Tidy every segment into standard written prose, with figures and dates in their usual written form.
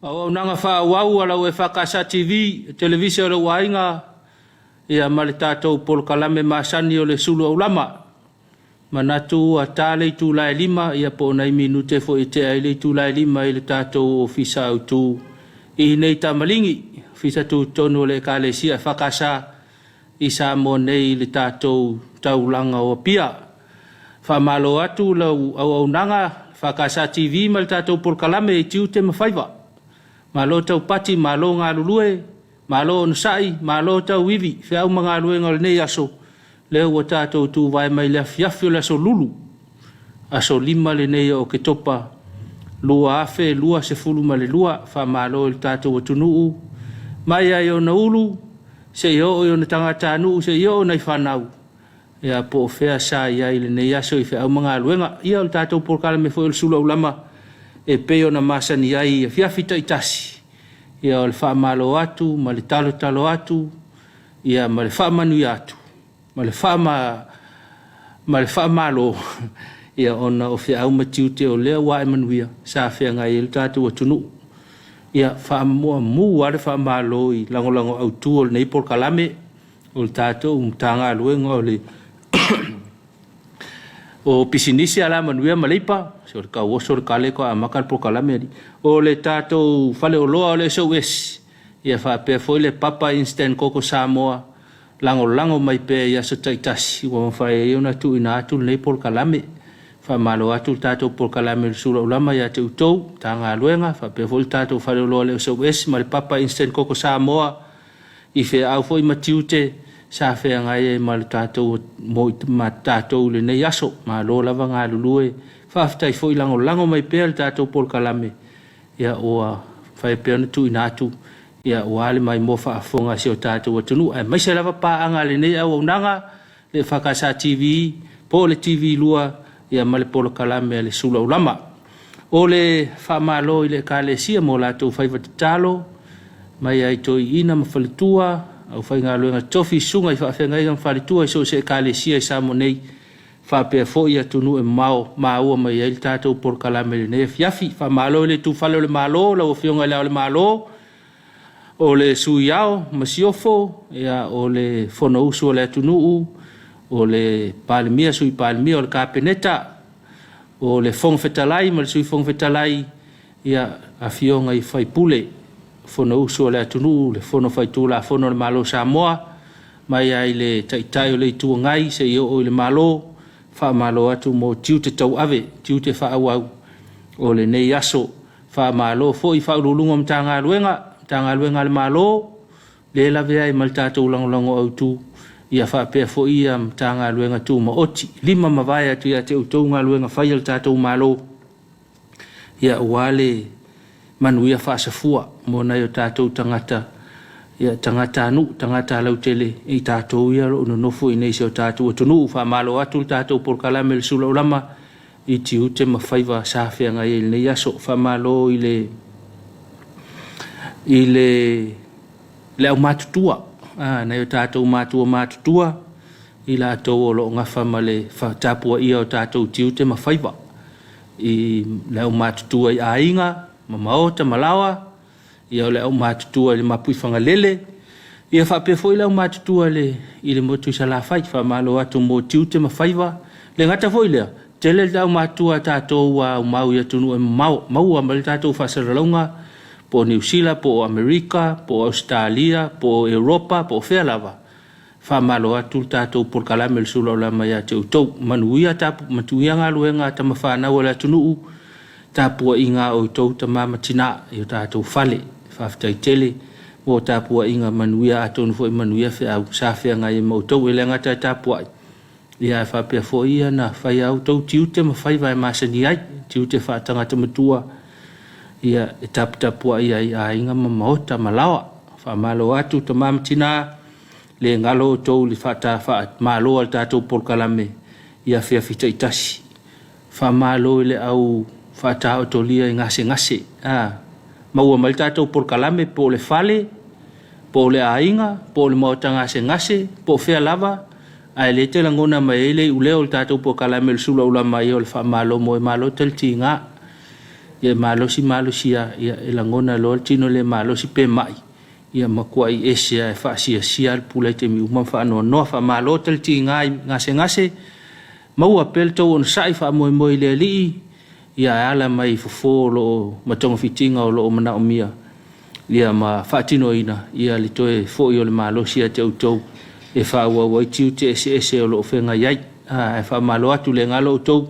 Auaunaga faaauau a lau EFKS TV, Televise o lou aiga, ia ma le tatou polokalame masani o le sulu aulama. Manatu ua ta le itula e 5, ia po o nai minute foi e tea ai le itula e 5 i le tatou ofisa autu i nei Tamaligi, ofisa tutotonu o le Ekalesia EFKS i Samoa nei i le tatou taulaga o Apia. Faamalo atu lau auaunaga EFKS TV ma le tatou polokalame i tiute ma faiva. Malo taupati, malo galulue, malo onosai, malo tauivi, feau ma galuega o lenei aso, lea ua tatou tuvae mai le afiafi o le aso Lulu, aso 5 lenei o Oketopa 2022. Faamalo i le tatou atunuu, mai lava i ona ulu seia oo i ona tagatanuu, seia oo i nai fanau, ia po o fea sa i ai i lenei aso i feau ma galuega. Ia o le tatou polokalame foi o le sulu aulama e pei ona masani ai i afiafi taitasi, ia o le faamalo atu ma le talotalo atu, ia ma le faamanuia atu ma le faamalo, ia ona o feau ma tiute o lea ua ae manuia sa feagai ai le tatou atunuu. Ia faamuamua lava le faamalo i lagolago autu o lenei polokalame o le tatou Matagaluega o le o pisinisi alamanuia ma leipa, se o le tauoso le kale toe amata le polokalame alii. O le tatou faleoloa o le SOS, ia faapea foi le Papa Instant Koko Samoa, lagolago mai pea i aso taitasi ua mafai ai ona tuuina atu lenei polokalame. Faamalo atu le tatou polokalame o le Sula Ulama ia te outou, Matagaluega, faapea foi le tatou faleoloa o le SOS ma le Papa Instant Koko Samoa, i feau foi ma tiute sa feagai ai ma le tatou ma tatou i lenei aso. Malo lava galulue, faafetai foi lagolago mai pea le tatou polokalame, ia ua mafai pea ona tuuina atu ia aua le maimoa faafofoga a si o tatou atunuu, aemaise lava paaga a lenei auaunaga, le EFKS TV po o le TV2 ia ma le polokalame a le Sula Ulama. O le faamalo i le Ekalesia mo latou faiva tatalo mai ai toeaiina ma faletua, aufaigaluega totofi, susuga i faafeagaiga ma faletua i so o se Ekalesia i Samoa nei, faapea foi atunuu e mamao maua mai ai le tatou polokalame i lenei afiafi. Faamalo i le itufale o le Malo, lau Afioga i Le Ao o le Malo, o le Sui Ao Masiofo, ia, o le Fonousu a le atunuu, o le Palemia, Sui Palemia, o le Kapeneta, o le Fofoga Fetalai ma le Sui Fofoga Fetalai, ia, afioga i sui usufono, Fonousu a le atunuu, le Fono Faitulafono a le Malo o Samoa, mai lava i le Taitai o le Itu Agai seia oo i le Malo, faamalo atu mo tiute tauave, tiute faaauau o lenei aso. Faamalo foi i Ofisa Sili o Pulega o Matagaluega, Matagaluega a le Malo, lea e lavea ai ma le tatou lagolago autu, ia faapea foi ia Matagaluega Tumaoti. Lima mavae atu ia te outou galuega fai a le tatou Malo, ia aua le manuia faasafua mo nai o tatou tagata, ia tagatanuu, tagata lautele, i tatou ia o lo o nonofo i inei i si o tatou atunuu. Faamalo atu le tatou polokalame i le Sulaulama i tiute ma faiva sa feagai ai i lenei aso. Faamalo i le i le le aumatutua, nai o tatou matua matutua, i latou o lo o gafa ma le tapuaia o tatou tiute ma faiva i le aumatutua i aiga ma maota ma laoa, ia o le aumatutua i le Mapuifagalele, ia faapea foi le aumatutua i le motu i Salafai. Faamalo atu mo tiute ma faiva. Le gata foi lea, tele le aumatutua a tatou ua aumau i atunuu e mamao, maua mai le tatou faasalalauga, po o Niu Sila, po o Amerika, po o Ausetalia, po o Europa, po o fea lava. Faamalo atu le tatou polokalame o le Sulaulama ia te outou. Manuia tapu, manuia galuega a tama fanau a le atunuu, tapuaiga a outou tama ma tina i o tatou fale. Faafetai tele mo tapuaiga manuia, atonu foi manuia feau sa feagai ai ma outou. E le gata e tapuai, ia ae faapea foi ona fai a outou tiute ma faiva e masani ai, tiute faatagata matua, ia e taputapuai ai aiga ma maota ma laoa. Faamalo atu tama ma tina. Le galo outou i le faamalo a le tatou polokalame i afiafi taitasi. Faamalo i le au faataotolia i gasegase. A maua mai le tatou polokalame po o le fale, po o le aiga, po o le maota gasegase, po o fea lava, Ae lea e te lagona mai ai le iuleo o le tatou polokalame o le sulaulama ia o le faamalo mo e malo talitiga. Ia e malosi malosi lava, ia e lagona loa le tino le malosi pe mai, ia matuai ese lava e faasiasia le pula i taimi uma ma faanoanoa. Faamalo talitiga i gasegase, maua pea le tou onosai faamoemoe i le Alii, ia e ala mai i fofo o lo o ma togafitiga o lo o manaomia ia ma faatinoina ia le toe foi o le malosi ia te outou e faaauau ai tiute eseese o lo o feagai ai. Ae faamalo atu le galo outou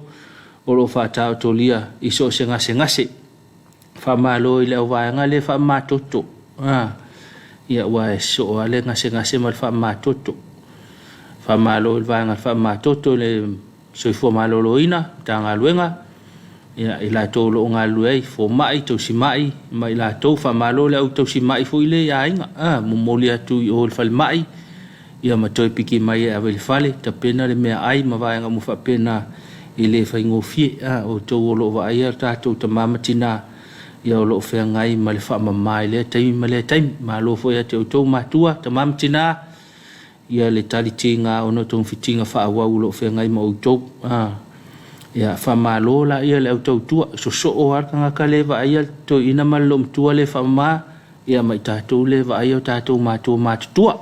o lo o faataotolia i so o se gasegase. Faamalo i le auvaega lea faamamatoto. Ia ua e soo lava le gasegase ma le faamamatoto. Faamalo i le vaega faamamatoto i le Soifua Maloloina, Matagaluega, ia, i latou o lo o galulue ai, fomai, tausimai ma i latou. Faamalo i le au tausimai foi lea i aiga, momoli atu i o i le falemai, ia ma toe piki mai e ave i le fale, tapena le meaai ma vaega uma faapena, e le faigofie. Outou o lo o vaaia tatou tama ma tina, ia o lo o feagai ma le faamama i lea taimi ma lea taimi. Malo foi ia te outou matua, tama ma tina, ia le talitiga ona o togafitiga faaauau o lo o feagai ma outou. Ia faamalo la ia le au tautua, sosoo lava le tagata lea e vaaia le toeaina ma le loomatua lea e faamama, ia ma i tatou lea e vaaia o tatou matua matutua.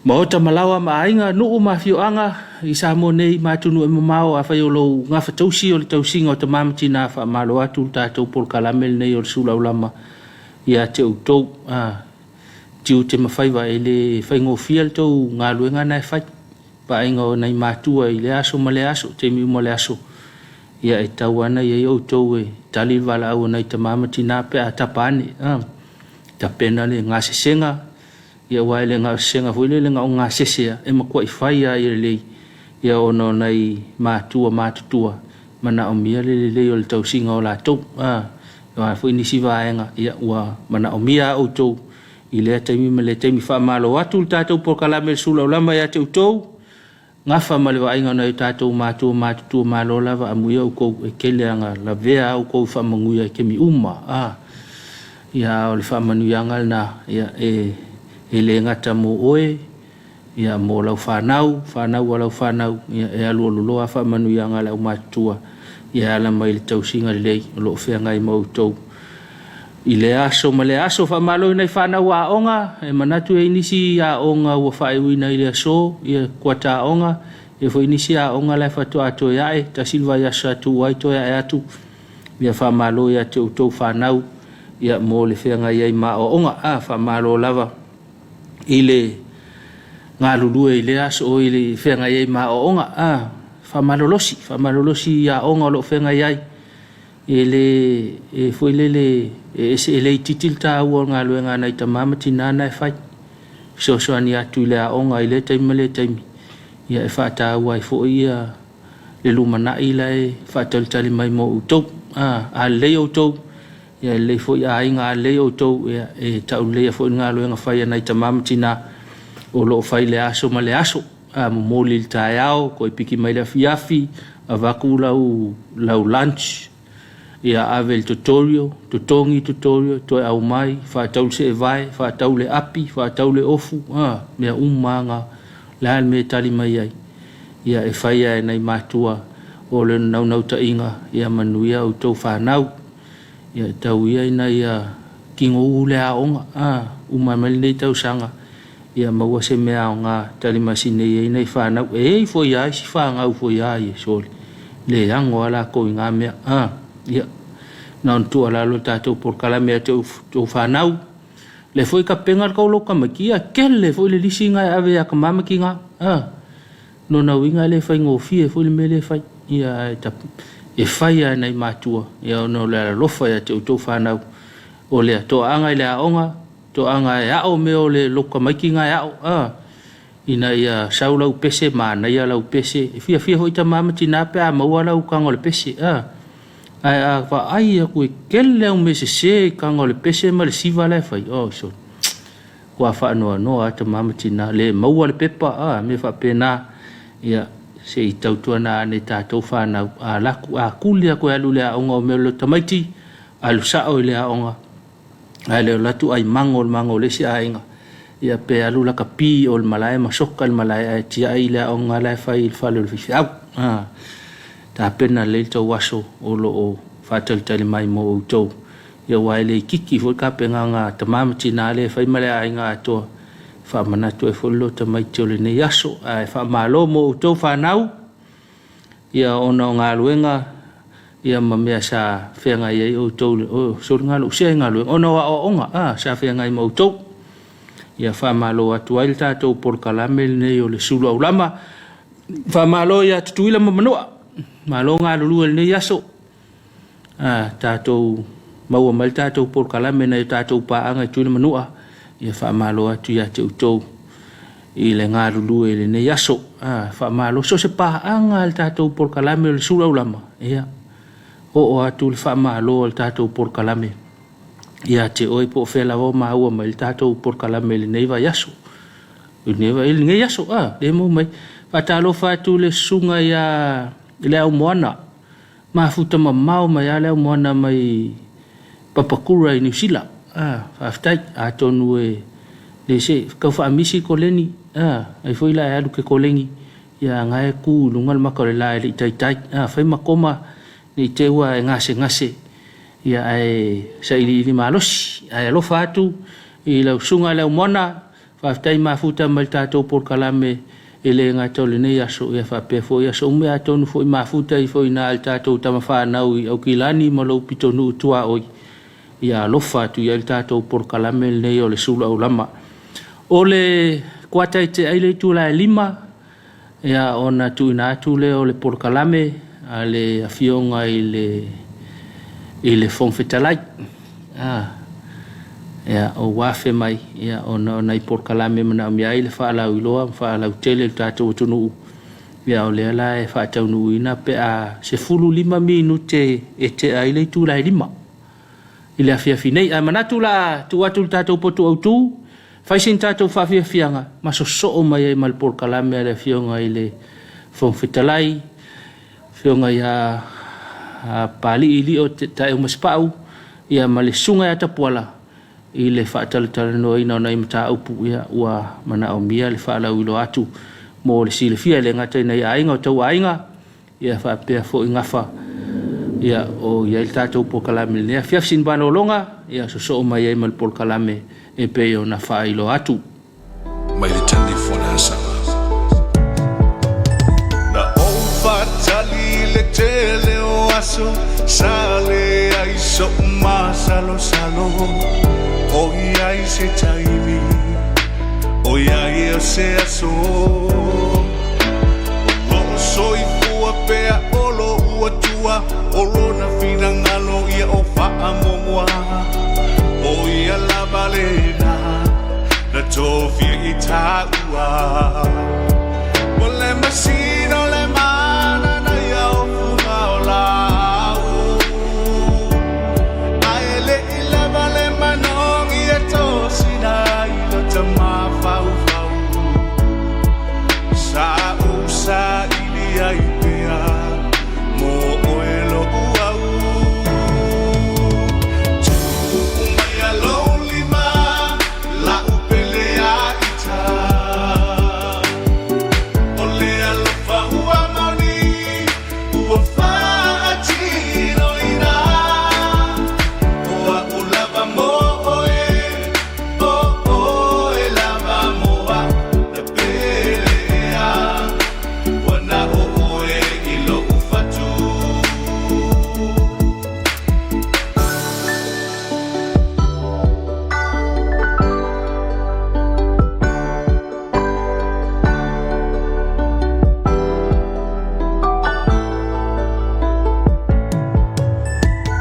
Maota ma laoa ma aiga, nuu ma afioaga i Samoa nei ma atunuu e mamao, afai o lou gafatausi o le tausiga o tama ma tina, faamalo atu le tatou polokalame lenei o le sulaulama ia te outou. Tiute ma faiva e le faigofie le tou galuega na e fai, vaaiga o nai matua i lea aso ma lea aso, taimi uma o le aso, ia e tatau lava ona i ai outou e tali le valaau a nai tama ma tina pe a tapa ane, tapena le gasesega, ia aua e le na o se sega foi lele na o gasese lava, e matuai fai lava ia lelei, ia ona o nai matua matutua manaomia le lelei o le tausiga o latou. O a foi nisi vaega, ia ua manaomia lava outou i lea taimi ma lea taimi. Faamalo atu le tatou polokalame le sulaulama ia te outou, gafa ma le vaaiga o nai o tatou matua matutua, malo lava amuia outou, e tele lava ina lavea lava outou i faamanuia i taimi uma. Ia o le faamanuiaga lena, ia e le gata mo oe, ia mo lau fanau, fanau a lau fanau, ia e alualu loa faamanuiaga a le aumatutua, ia e ala mai i le tausiga lelei o lo o feagai ma outou i lea aso ma lea aso. Faamalo i nai fanau aoga, e manatu e i ai nisi aoga ua faaiuina i le aso, ia kuata aoga, e i ai foi nisi aoga la e faatoa toe ae, tasi le vaiaso sa tuua ai toe ae atu. Ia faamalo ia te outou fanau, ia mo le feagai ai ma aoaoga. Faamalo lava i le galulue i lea aso, o i le feagai ai ma aoaoga. Faamalolosi, faamalolosi i aoga o lo o feagai ai, e le e foi lele e ese e le itiiti le taua o le galuega a nai tama ma tina na e fai, fesoasoani atu i le aoga i lea taimi ma lea taimi, ia e faataua ai foi ia le lumanai la e faatalitali mai mo outou. A lelei outou, ia e lelei foi aiga, a lelei outou, ia e tauleleia foi le galuega fai a nai tama ma tina o lo o fai i le aso ma le aso. Momoli i le taeao, toe piki mai le afiafi, avatu lau lunch, ia ave i le tutorial, totogi tutorial, toe aumai, faatau le seevae, faatau le api, faatau le ofu, mea uma lava, le a le mea e tali mai ai, ia e fai lava e nai matua o le naunautaiga ia manuia outou fanau. Ia tau ia ina ia tinou le aoga, uma mai lenei tausaga, ia maua se mea aoga tali masini ai nai fanau. E i ai foi lava isi fanau foi lava ia sole, le ano lava latou i na mea. Ia, na ona tuualalo le tatou polokalame ia te outou fanau, le foi tapena le tau tamaiti, ia tele foi le lisi na e ave ia tama ma tina. Lona uiga e le faigofie foi le mea lea e fai. Ia e fai lava e nai matua, ia ona o le alolofa ia te outou fanau, o le toaaga i le aoga, toaaga e ao mea o le lotu tamaiti na e ao, ina ia sau lau pese, manaia lau pese, e fiafia foi tama ma tina pe a maua lau taga o le pese, ae a vaai atu e tele au mea sese i taga o le pese ma le siva la e fai, oh so ua faanoanoa lava tama ma tina, le maua le pepa, mea faapena. Ia se i tautuana ane tatou fanau, a laku a kuli atu e alu i le aoga o mea o le tamaiti, alu sao i le aoga, ae le o alu atu ai mago le mago o le isi aiga. Ia pe alu lakapi i o i le malae ma soka i le malae ae tiai le aoga la e fai i le fale o le faifeau. Tapena lelei le tou aso o lo o faatalitali mai mo outou. Ia aua e le itiiti foi le tapenaga a tama ma tina lea e fai ma le aiga atoa e faamanatu ai foi le lo tamaiti o lenei aso. Ae faamalo mo outou fanau ia ona o galuega ia ma mea sa feagai ai outou, soligaluusea i galuega ona o aoaoga sa feagai ma outou. Ia faamalo atu ai le tatou polokalame lenei o le sulu aulama. Faamalo ia Tutuila ma Manua, malo galulue i lenei aso. Tatou maua mai le tatou polokalame nai o tatou paaga i Tutuila ma Manua. Ia faamalo atu ia te outou i le galulue i lenei aso. Faamalo so o se paaga a le tatou polokalame o le sulu aulama, ia oo atu le faamalo a le tatou polokalame ia te oe po o fea lava o maua mai le tatou polokalame i lenei vaiaso. I lenei aso, lea e maua mai. Faatalofa atu i le susuga ia Le Aumoana, mafuta mamao mai lava Le Aumoana mai Papakura i Niu Sila. Faafetai, atonu e le se tau faamisi le koleni, ai foi la e alu e te koleni, ia na e tu i luga le mata o le la e le i taitai. Fai ma koma ne i te i ua e gasegase, ia ae sailiili malosi. Ae alofa atu i lau susuga Le Aumoana, faafetai mafuta mai le tatou polokalame e le gata o lenei aso, ia faapea foi aso uma, atonu foi mafuta ifo i ina i le tatou tamafanau i Aukilani ma lou pitonuu tuaoi, ia alofa atu i ai le tatou polokalame lenei o le sulu aulama. O le kuata e tea ai le itula e 5, ia ona tuuina atu lea o le polokalame a le afioga i le Fofoga Fetalai. Ia, o ua afe mai ia, ona o nai polokalame e manaomia ai le faalauiloa ma faalautele i le tatou atunuu. Ia o lea la e faataunuuina pe a 15 minute e tea ai le itula e 5 i le afiafi nei. Ae manatu o le a tuu atu i le tatou potu autu, fai sina tatou faafiafiaga ma sosoo mai ai ma le polokalame a le Afioga i le Fofoga Fetalai, Afioga ia Papalii Lio Taeumasepau, ia ma le Susuga ia Tapuala i le faatalatalanoaina o nai mataupu ia ua manaomia le faalauiloa atu mo le silafia e le gata i nai aiga o tauaiga, ia faapea foi gafa ia o i ai le tatou polokalame i lenei afiafi. Sina malologa, ia sosoo mai ai ma le polokalame e pei ona faailoa atu. Mai le talifuanasaga. Na ou faatali i le tele o aso sa leai so'u masalosalo ʻOiai se taimi ʻOiai o se aso O lo'u soifua pea o lo'u Atua O lona finagalo ia o faamuamua O ia lava lena na tofia i taua O le masina o le mana na ia o fuga o lau Ae le i lava le manogi e tosina ai lo tamafaufau Sa ou saili ai pea mo oe lo'u au Tuu maia lou lima la'u pele a ita O le alofa ua moni ua faatinoina O a'u lava mo oe o oe lava mo a'u na pele ea Ua na o oe i lo'u fatu.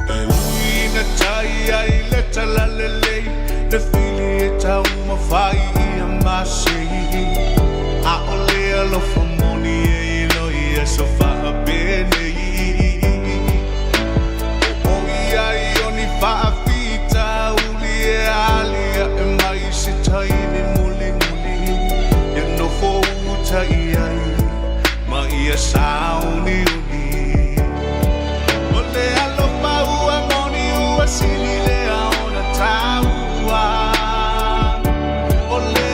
E ui ina tai ai le talalelei, le fili e taumafai ia masei. ʻAʻole alofa moni e ilo i aso faapenei. ʻOiai o ni faafitauli e aliaʻe mai se taimi mulimuli, ia nofo uta i ai ma ia sauniuni. O le alofa ua moni ua sili lea ona taua. O le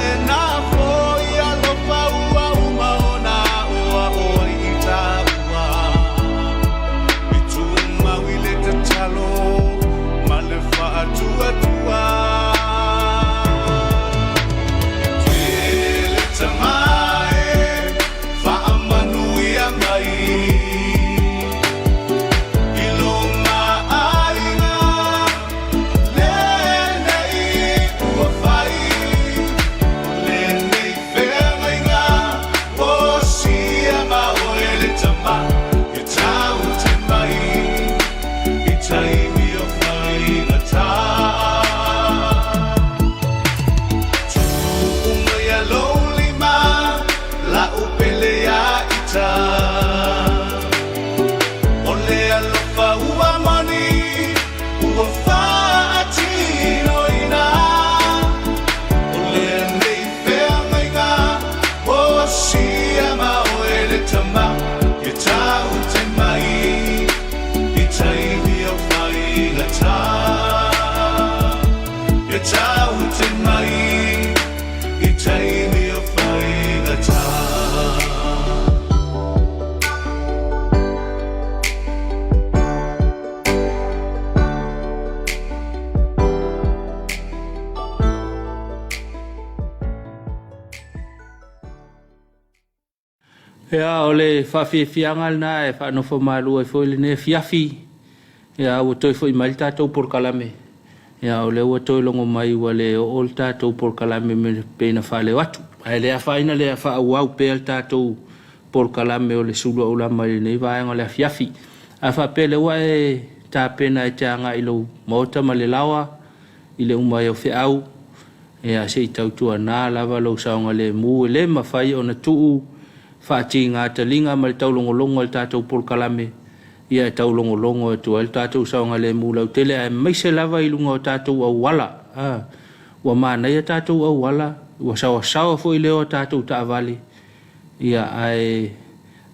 Ia, o le faafiafiaga lena e faanofo malu ai foi lenei afiafi. Ia, ua toe foi mai le tatou polokalame. Ia, o lea ua toe logo mai ua le oo le tatou polokalame e pei ona faaleo atu. Ae le afaina le faaauau pea le tatou polokalame o le sulu aulama i lenei vaega o le afiafi. A faapea o lea ua e tapena e te agai i lou maota ma le laoa i le uma ai o feau, ia se i tautuana lava lou saogalemu, e le mafai ona tuu faatiga taliga ma le taulogologo a le tatou polokalame, ia e taulogologo atu ai le tatou saogalemu lautele, aemaise lava i luga o tatou auala. Ua manaia tatou auala, ua saoasaoa foi leo o tatou taavale, ia ae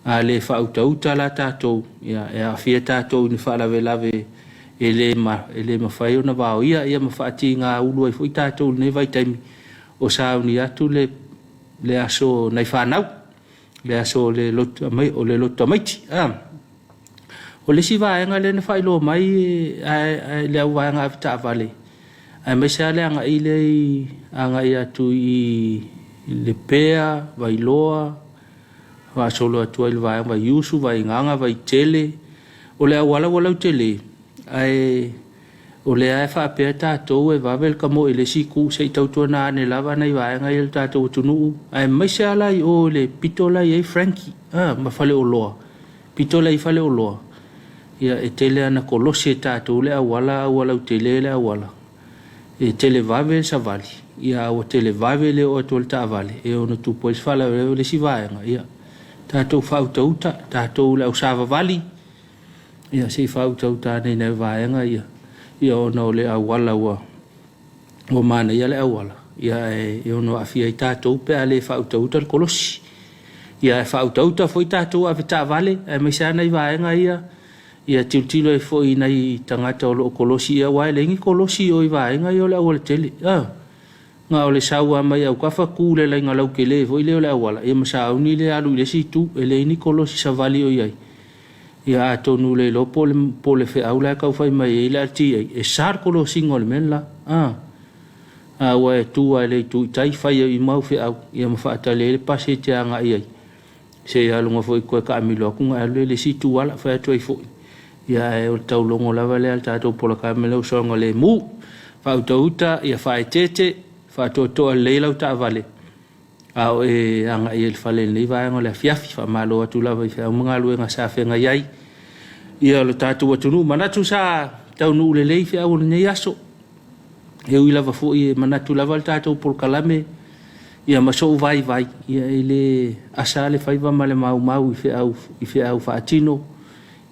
a le faautauta la tatou, ia e aafia tatou i ni faalavelave e le mafai ona vaoia, ia ma faatiga ulu ai foi tatou i lenei vaitaimi o sauni atu le aso nai fanau, le aso o le lotu tamaiti. O le isi vaega lea na faailoa mai e le au vaega avetaavale, aemaise lava le agai lea i agai atu i Lepea, Vailoa, faasolo atu ai i le vaega Vaiusu, Vaigaga, Vaitele. O le auala ua lautele, ae o lea e faapea tatou e vave le tamoe i le isi itu, se i tautuana ane lava nai vaega ia i le tatou atunuu, aemaise lava la i o i le pito la e i ai Frankie ma Faleoloa, pito la e i ai Faleoloa, ia e tele lava ina kolosi e tatou le auala a ua lautele le auala, e televave le savali, a ua televave le oo atu o le taavale, e ono tupu ai se faalavelave. O le isi vaega, ia tatou faautauta, tatou le ausavavali, ia se i faautauta ane i nai vaega ia, ia ona o le auala ua manaia le auala, ia ae ono aafia ai tatou pe a le faautauta le kolosi. Ia ae faautauta foi tatou avetaavale, aemaise lava nai vaega ia, ia tilotilo ai foi i nai tagata o lo o kolosi, aua e leai ni kolosi i o i vaega ia o le aualatele. Na o le sau lava mai autafa tu i le laina lautele foi lea o le auala, ia ma sauni lea alu i le isi itu. E leai ni kolosi savali o i ai. Ia atonu le iloa po o le feau la e tau fai mai ai le LTA, e sa le kolosiga o le mea le la. A ua e tu lava i le itu i tai, fai ai uma au feau ia ma faatali ai le pasi e te agai ai, seia logo foi e toe taamilo atu ona e alu lea i le isi itu ala. Fai atu ai foi, ia ae o le taulogo lava lea a le tatou polokalame lea o saogalemu. Faautauta, ia faaeteete, faatoatoa lelei lau taavale a o e agai ai i le fale i lenei vaega o le afiafi. Faamalo atu lava i feau ma galuega sa feagai ai ia lo tatou atunuu. Manatu sa taunuu lelei feau o lenei aso. E ui lava foi e manatu lava le tatou polokalame ia ma sou vaivai, ia e le asa lava le faiva ma le maumau i feau faatino.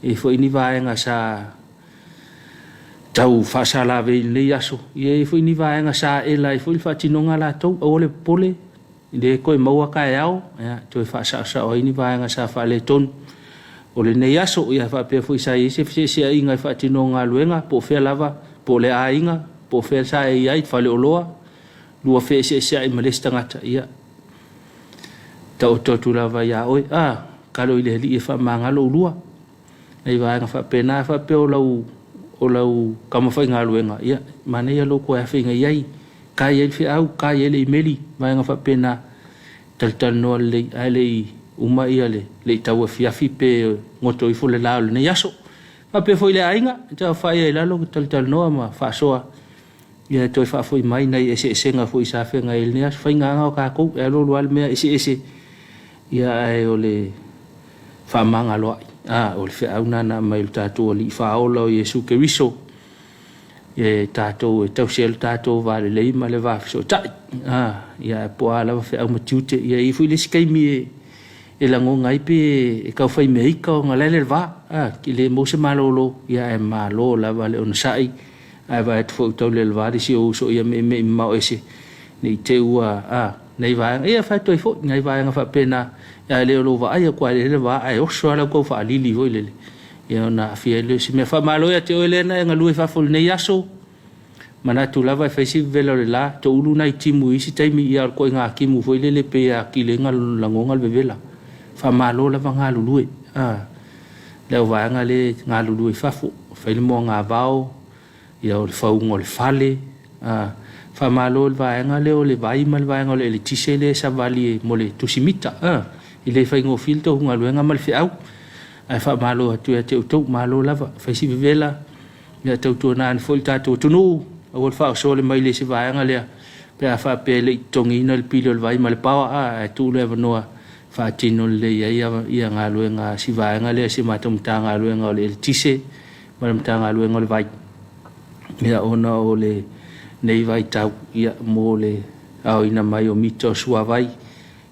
E i ai foi ni vaega sa tau faasalavei i lenei aso, ia e i ai foi ni vaega sa ela ai foi le faatinoga a latou. Aua le popole, e le toe maua taeao, ia, toe faasaosao ai ni vaega sa faaletonu o lenei aso. Ia faapea foi sa i ai se feseeseaiga i faatinoga galuega, po o fea lava, po o le aiga, po o fea sa e i ai, faleoloa, lua feeseeseai ma le isi tagata, ia, taoto atu lava ia oe, kalo i le Alii e faamagalo ulua. Nai vaega faapena, a faapea o lau o lau tama faigaluega, ia, manaia lou toe afe ina i ai, ta i ai le feau, ta i ai le imeli, vaega faapena, talatalanoa lelei, ae le i uma ia le i tauafiafi pe goto ifo le la o lenei aso. Faapea foi i le aiga, e tafafai ai i lalo, talatalanoa ma faasoa, ia toe faafoi mai nai eseesega foi sa feagai ai i lenei aso. Faiga lava o tatou, e alu alu lava le mea eseese, ia ae o le faamagaloai. O le feau lena na aumai e le tatou Alii Faaola o Iesu Keriso, e tatou e tausi ai le tatou va lelei ma le va fesootai. Ia ae po o a lava feau ma tiute, ia e i ai foi le isi taimi e lagona ai pe e tau fai mea ita ona la e le va, e le maua se malolo, ia ae malo lava le onosai. Ae vaai atu foi ua tau le va le isi ou uso ia meemee mamao ese ne i te i ua nai vaega ia fai atu ai foi nai vaega faapena, ae le o lou vaai atu lava i le va ae oso lava lau tau faalili foi lele, ia ona aafia ai lea o se mea. Faamalo ia te oe lea na e galue i fafo i lenei aso, manatu lava e fai si vevela o le la, toulu nai timu i isi taimi, ia o le ituaiga timu foi lele pei e atili ai ona lagona le vevela. Faamalo lava galulue le au vaega lea e galulue i fafo, fai le moagavao, ia o le fauga o le fale. Faamalo i le vaega lea o le vai ma le vaega o le eletise lea e savali mo le tusi mita. E le faigofie le tou galuega ma le feau, ae faamalo atu ia te outou, malo lava. Fai si vevela, ia tautuana ane foi le tatou atunuu, aua le faaosoa le maile i se vaega lea, pe a faapea e le i totogiina le pili o le vai ma le paoa, ae tuu le avanoa faatino lelei ai ia galuega a si vaega lea, si matou Matagaluega o le Eletise ma le Matagaluega o le Vai. Ia ona o lenei vaitau ia mo le aoina mai o mita o suavai,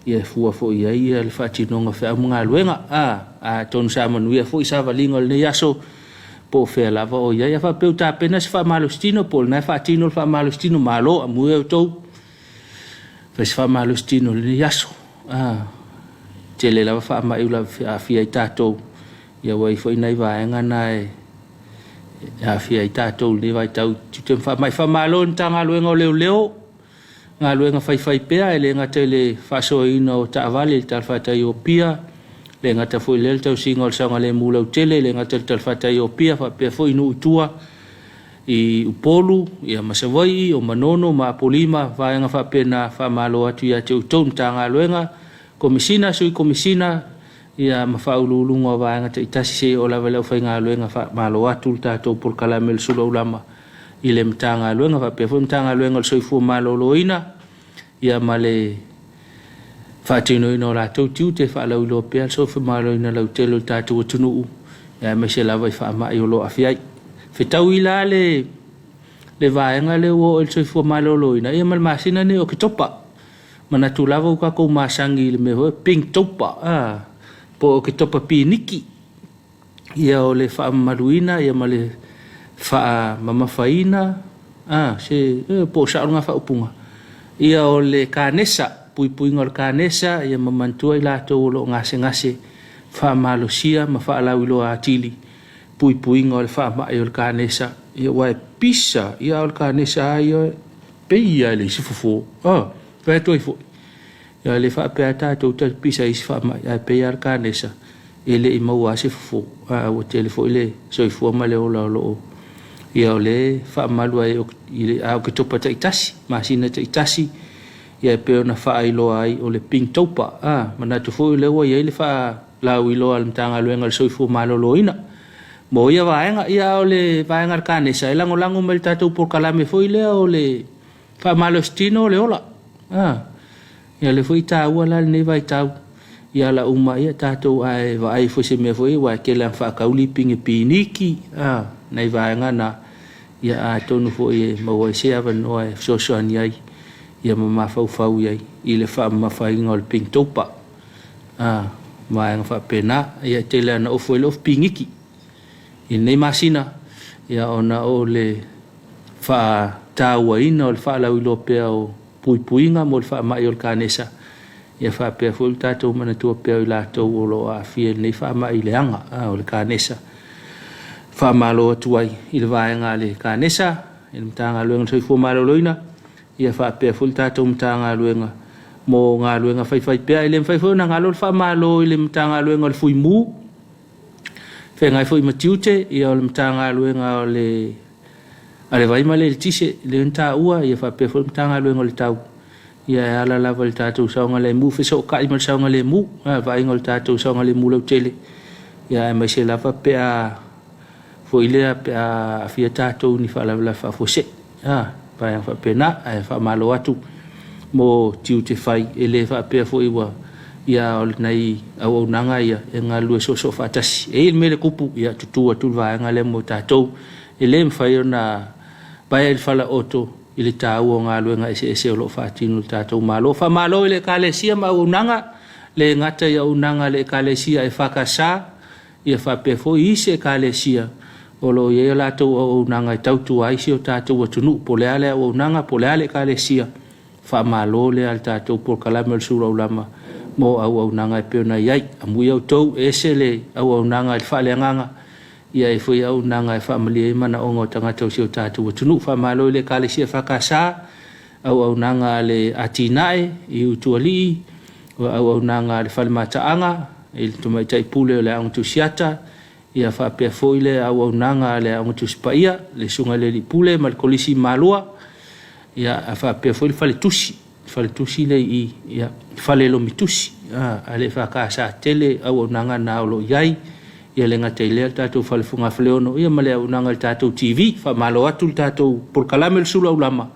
ia e fua foi i ai ia le faatinoga o feau ma galuega. Atonu sa manuia foi savaliga o lenei aso, po o fea lava o i ai. A faapea ua tapena se faamalositino po o lena e faatino le faamalositino, malo, amuia outou, fai se faamalositino i lenei aso. Tele lava faamai ua aafia ai tatou, ia ua i ai foi nai vaega na e aafia ai tatou i lenei vaitau i tiute ma faamai. Faamalo i le Matagaluega o Leoleo, galuega faifaipea, e le gata i le faasoaina o taavale i le talafatai o Apia, e le gata foi i lea le tausiga o le saogalemu lautele, e le gata i le talafatai o Apia, faapea foi nuu i tua i Upolu ma Savaii, o Manono ma Apolima, vaega faapena. Faamalo atu ia te outou Matagaluega, Komesina, Sui Komesina ia ma faauluuluga o vaega taitasi seia oo lava i le aufaigaluega. Faamalo atu le tatou polokalame o le Sulu Aulama i le Matagaluega, faapea foi le Matagaluega o le Soifua Maloloina ia ma le faatinoina o latou tiute e faalauiloa pea le soifua maloloina lautele o le tatou atunuu, aemaise lava i faamai o lo o aafia ai. Fetaui la le vaega lea ua oo i le soifua maloloina ia ma le masina lenei o Oketopa. Manatu lava ua tatou masani i le mea foi lea Pinktopa, po o Oketopa Piniki. Ia o le faamamaluina ma le faamamafaina, se po o sao lena faaupuga, ia o le kanesa, puipuiga o le kanesa, ia ma manatua i latou o lo o gasegase, faamalosia ma faalauiloa atili puipuiga o le faamai o le kanesa. Ia aua e pisa, ia a o le kanesa lava ia e pei lava e leai se fofo. Fai atu ai foi, ia e le faapea lava tatou ta te pisa i isi faamai, ae pei lava le kanesa e le i maua lava se fofo. Ua tele foi le soifua ma le ola o lo o ia o lea e faamalu ai a Oketopa taitasi, masina taitasi, ia e pei ona faailoa ai o le Pinktopa. Manatu foi o lea ua i ai le faalauiloa a le Matagaluega o le Soifua Maloloina mo ia vaega. Ia a o le vaega a le kanesa e lagolago mai i le tatou polokalame foi lea o le faamalositino o le ola. Ia lea foi e taua la lenei vaitau i ala uma ia tatou ae vaai foi i se mea foi aua e tele lava ina faatau lipigi piniki, nai vaega na, ia atonu foi e maua ai se avanoa e fesoasoani ai ia ma mafaufau i ai i le faamamafaina o le Pinktopa, vaega faapena. Ia e tele lava ina ofo ai le ofu piniki i lenei masina ia ona o le faatauaina o le faalauiloa pea o puipuiga mo le faamai o le kanesa, ia faapea foi le tatou manatua pea o i latou o lo o aafia i lenei faamai leaga o le kanesa. Faamalo atu ai i le vaega a le kanesa, i le Matagaluega o le Soifua Maloloina, ia faapea foi le tatou Matagaluega mo galuega faifaipea. E le mafai foi ona galo le faamalo i le Matagaluega o le Fui Mu, feagai foi ma tiute ia o le Matagaluega o le a le Vai ma le Eletise lea na taua, ia faapea foi le Matagaluega o le Tau, ia e ala lava i le tatou saogalemu, fesootai ma le saogalemu, vaaiga o le tatou saogalemu lautele, ia aemaise lava pe a foi lea pe a aafia tatou i ni faalavelave faafuasei, vaega faapena. Ae faamalo atu mo tiute fai, e le faapea foi ua ia o nai auaunaga ia e galulue soosoo faatasi. E i ai le mea le tupu, ia tutu atu le vaega lea mo tatou. E le mafai ona paea i le falaooto i le taua o galuega eseese o lo o faatino e le tatou Malo. Faamalo i le Ekalesia ma auaunaga, le gata i auaunaga a le Ekalesia EFKS, ia faapea foi isi Ekalesia o lo o i ai a latou auaunaga e tautua ai si o tatou atunuu. Po o le a le auaunaga, po o le a le Ekalesia, faamalo lea a le tatou polokalame o le Sulu Aulama mo auaunaga e pei ona i ai. Amuia outou, e ese le auaunaga i le faaleagaga, ia e foi auaunaga e faamalie ai manaoga o tagata o si o tatou atunuu. Faamalo i le Ekalesia EFKS, auaunaga a le Atinae i Utualii, auaunaga a le Fale Mataaga i le Tamaitai Pule o le Aoga Tusiata, ia faapea foi le auaunaga a le Aoga Tusi Paia, le Susuga i le Alii Pule ma le Kolisi i Malua, ia faapea foi le Faletusi. faletusi lea i i, ia, fale lomitusi, a le EFKS tele auaunaga na o lo o i ai, ia le gata i lea le tatou fale fogafaleono, ia ma le auaunaga i le tatou TV. Faamalo atu le tatou polokalame o le Sulu Aulama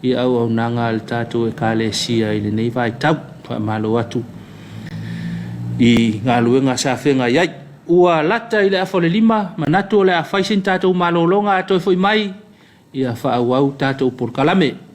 i auaunaga a le tatou Ekalesia i lenei vaitau. Faamalo atu i galuega sa feagai ai. Ua lata i le afa o le 5, manatu o le a fai sina tatou malologa a toe foi mai, ia faaauau tatou polokalame.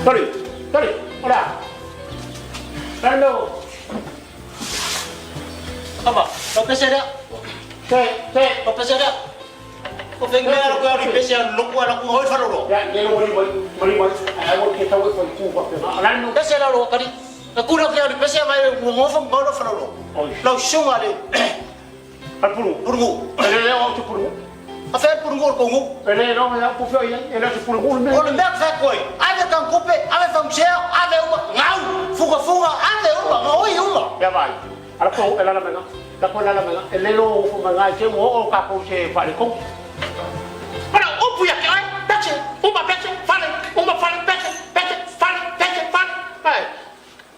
Toli, toli, ola. Lalo. Ama, lo pese dia. Te, te. Lo pese dia. O feng mea lo koe ori pese a loku a loku hoi wharoro. Ya, ye lo mori mori, mori mori. Ai wo ke tau e ku pa pe. Lalo. Pese la lo kari. Na kura ke ori pese mai ngofa ngolo wharoro. Lau sunga le. Al puru. Purungu. Ele le o te puru. A fe purungu o kongu. Ele no me pu feo ele te puru me. O le mea fe koe. Ave kan kupe, ave fangsea, ave uma ngau, fuga fuga, ave uma, ngoi uma. Ya vai. Ala ko ela la menga. La ko la la menga. Ele lo fu menga te wo o ka ko se fa le ko. Para upu ya ke ai, pece, uma pece, fale, uma fale pece, pece, fale, pece, fale. Ai.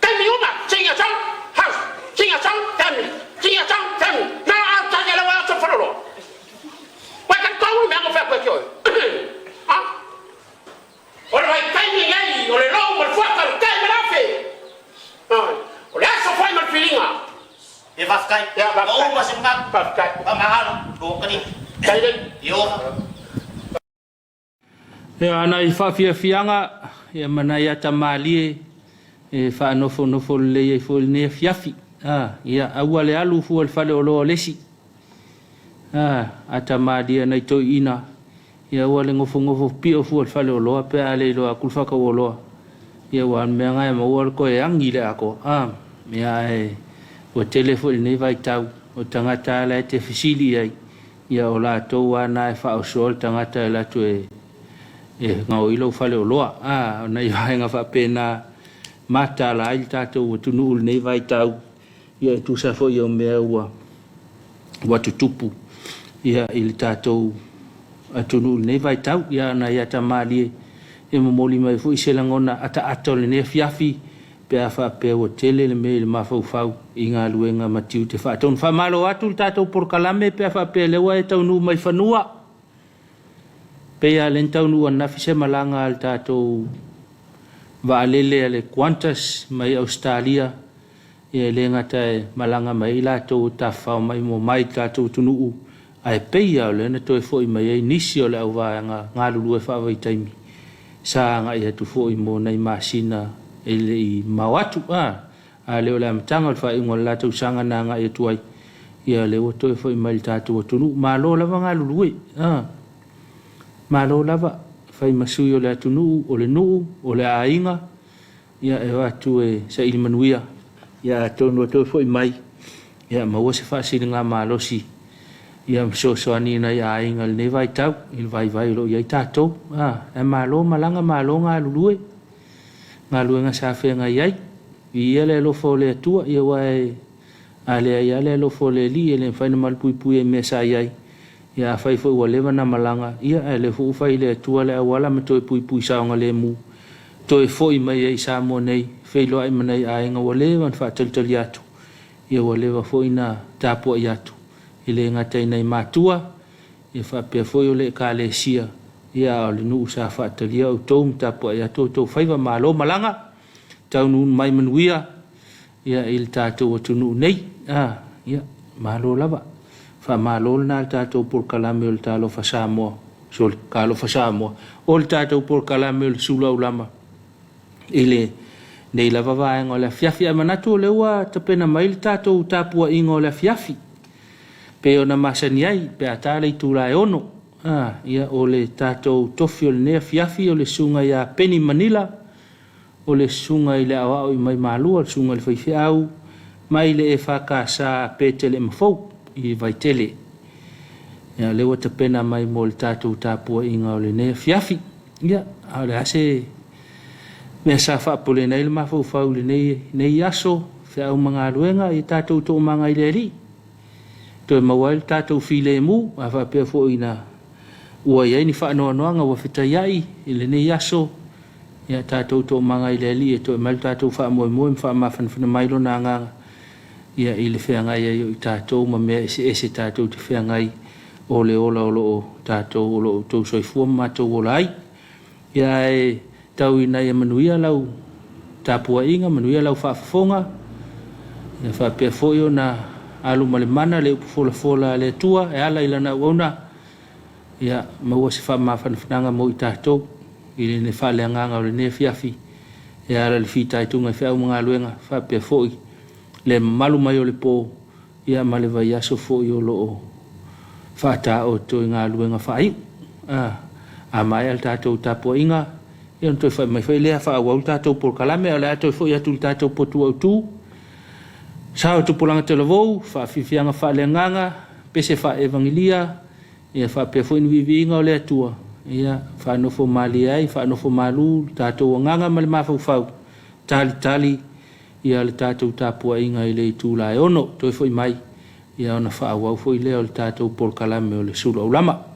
Kai mi uma, singa chang, house, singa chang, family, singa chang, family. Na a ta ke la wa so falo lo. Wa kan ko me ngo fa ko ke oi. Ah. O le vai kai mi ngai, o le lo mo fa ka kai me la fe. Ai. O le aso fai mal filinga. E whawhkai. Ya, whawhkai. O uma se mga. Whawhkai. Pa mahalo. Ko kani. Kai le. Yo. Ia nai faafiafiaga ia ma nai atamalie e faanofonofo lelei ai foi i lenei afiafi. A, ia aua le alu fua i le faleoloa o le isi. A, atamalie nai toeaiina, ia aua le gofogofopio fua i le faleoloa pe a le iloa atu le faatauoloa. Ia aua o le mea lena e maua le toe agi i le atoa. A, ia ae ua tele foi i lenei vaitau o tagata lava la e te fesili i ai, ia o latou lava na e faaosoa le tagata e alu atu e e gaoi lou faleoloa. A, o nai vaega faapena mataala ai le tatou atunuu i lenei vaitau, ia e tusa foi o mea ua ua tutupu ia i le tatou atunuu i lenei vaitau. Ia nai ata malie e momoli mai foi se lagona ataata o lenei afiafi pe a faapea ua tele le mea i le mafaufau i galuega ma tiute faatonu. Faamalo atu le tatou polokalame pe a faapea lea ua e taunuu mai fanua. Pei lava lea na taunuu ananafi se malaga a le tatou vaalele a le Qantas mai Ausetalia, ia e le gata e malaga mai ai latou e tafafao maimoa mai i le tatou atunuu, ae pei lava o lea na toe foi mai ai nisi o le auvaega galulue faavaitaimi sa agai atu foi mo nai masina e le i mamao atu. A, a le o le amataga o le faaiuga o le la tausaga na agai atu ai, ia lea ua toe foi mai i le tatou atunuu. Malo lava galulue, a, malo lava fai ma sui o le atunuu, o le nuu, o le aiga, ia e o atu e saili manuia, ia atonu ua toe foi mai, ia maua se faasiligamalosi ia ma fesoasoani i nai aiga i lenei vaitau, i le vaivai o lo o i ai tatou. A, ae malo malaga, malo galulue, galuega sa feagai ai. Viia le alofa o le Atua, ia aua e a leai lava le alofa o le Alii e le mafai ona malupuipuia i mea sa i ai. Ia afai foi ua leva na malaga, ia ae lea foi ua fai e le Atua le auala ma toe puipui saogalemu, toe foi mai ai i Samoa nei, feiloai ma nai aiga ua leva ona faatalitali atu, ia ua leva foi na tapuai atu, e le gata i nai matua, ia faapea foi o le Ekalesia, ia a o le nuu sa faatalia outou ma tapuai atu outou faiva. Malo malaga, taunuu mai manuia, ia i le tatou atunuu nei. A, ia, malo lava. Faamalo lena i le tatou polokalame o le Talofa Samoa, sole, Talofa Samoa, o le tatou polokalame o le Sulu Aulama i lenei lava vaega o le afiafi. Ae manatu o lea ua tapena mai le tatou tapuaiga o le afiafi, pei ona masani ai pe a ta le itula e 6. A, ia, o le tatou tofi o lenei afiafi o le Susuga ia Peni Manila, O le susuga i le aoao i Maimalua, le susuga i le faifeau mai le EFKS a Petele Mafou i Vaitele. Ia, o lea ua tapena mai mo le tatou tapuaiga o lenei afiafi. Ia, a o le a se mea sa faapoleina ai le mafaufau i lenei nei aso, feau ma galuega, ia tatou toomaga i le Alii. Toe maua ai le tatou filemu, a faapea foi ina ua i ai ni faanoanoaga ua fetaiai i lenei aso. Ia tatou toomaga i le Alii e toe aumai lo tatou faamoemoe ma faamafanafana mai Lona Agaga ia i le feagai ai o i tatou ma mea eseese tatou te feagai o le ola o lo o tatou o lo o outou soifua ma matou ola ai. Ia ae tau ina ia manuia lau tapuaiga, manuia lau faafofoga, ia faapea foi ona alu ma le mana le upu folafola a le Atua e ala i lana auauna, ia maua se faamafanafanaga mo i tatou i le faaleagaga o lenei afiafi e ala i le fitaituga i feau ma galuega, faapea foi le mamalu mai o le po ia ma le vaiaso foi o lo o faataoto i galuega faaiu. A maea le tatou tapuaiga, ia ona toe fai mai foi lea faaauau le tatou polokalame, ae o le a toe foi atu i le tatou potu autu. Sao o tupulaga talavou, faafiafiaga faaleagaga, pese faaevagelia, ia faapea foi ni viiviiga o le Atua, ia faanofo malie ai, faanofo malu le tatou agaga ma le mafaufau, talitali ia le tatou tapuaiga i le itula e 6 toe foi mai, ia ona faaauau foi lea o le tatou polokalame o le sulu aulama.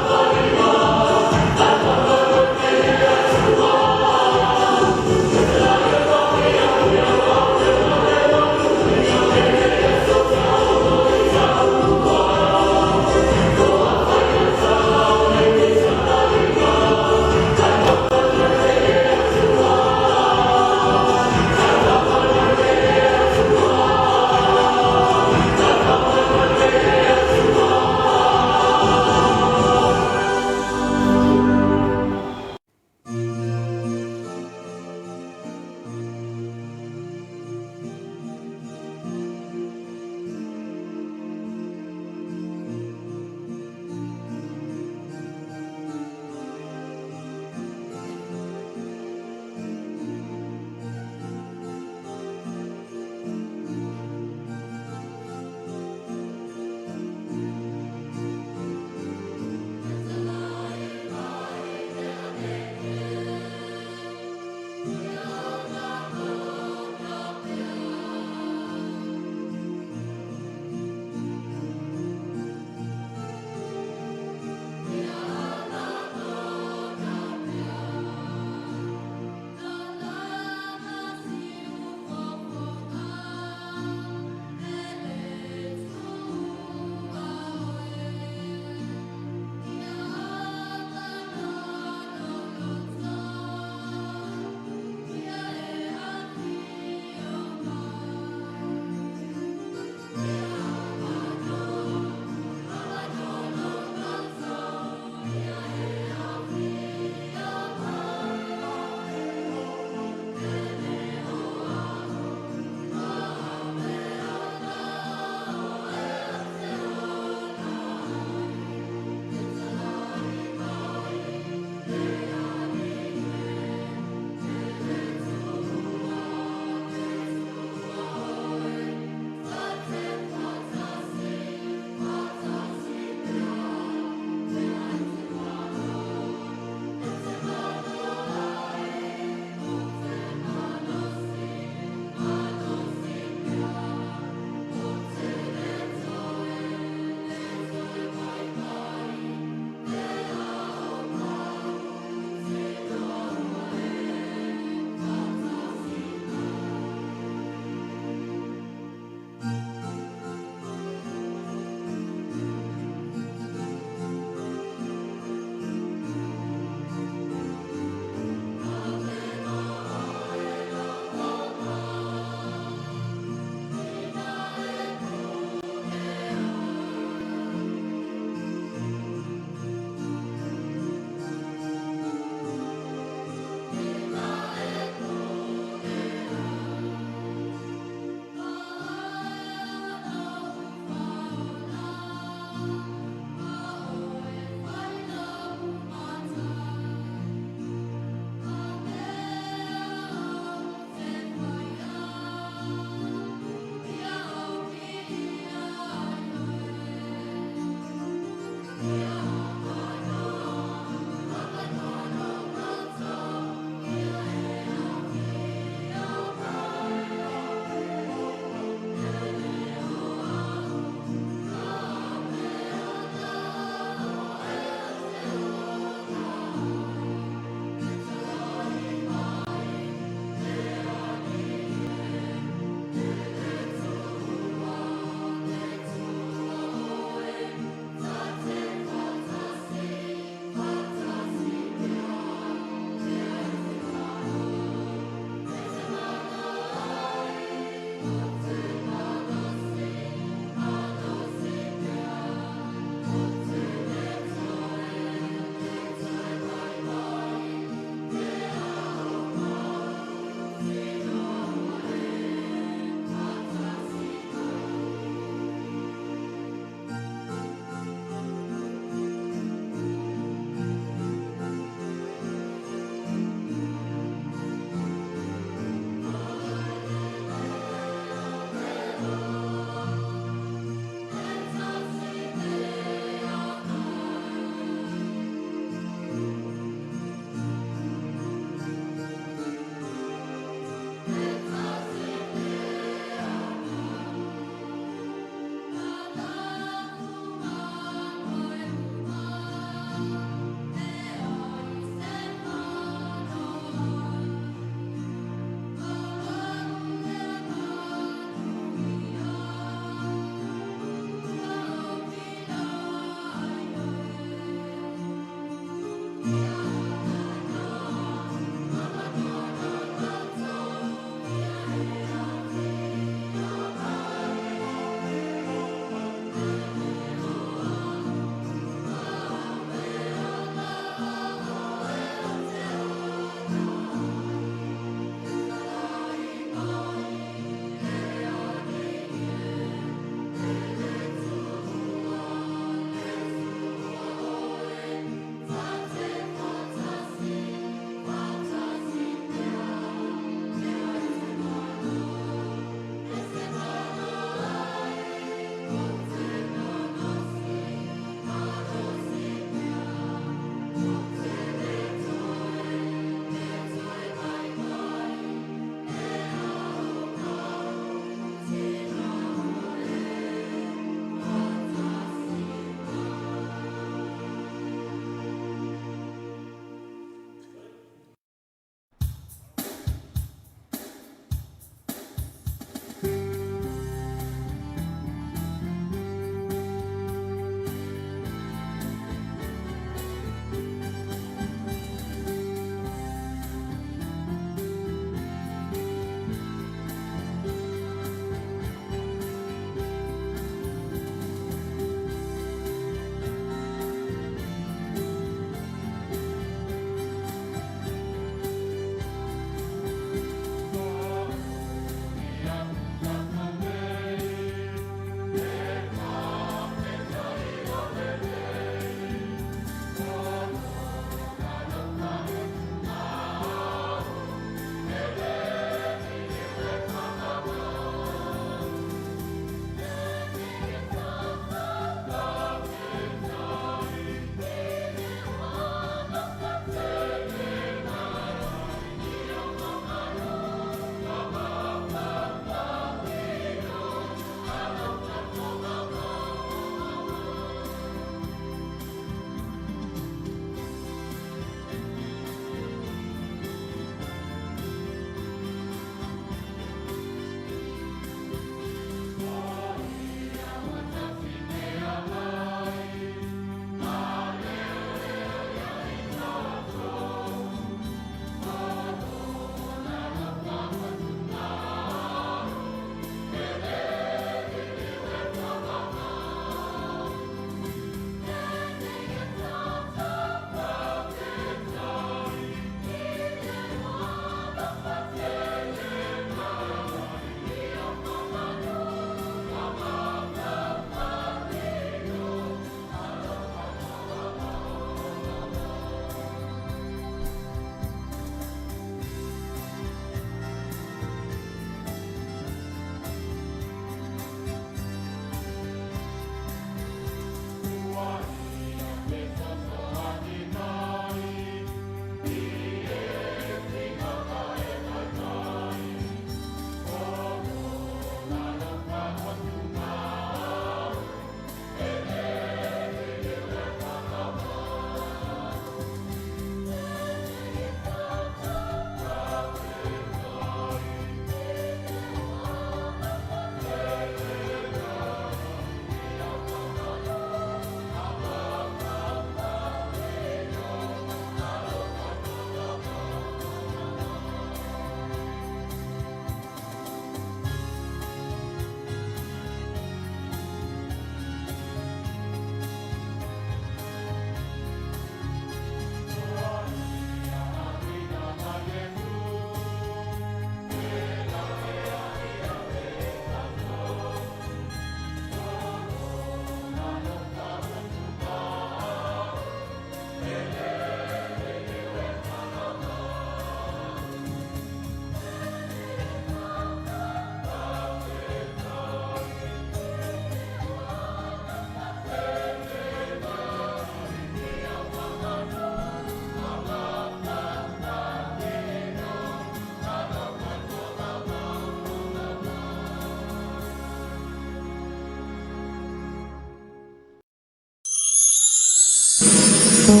Samoa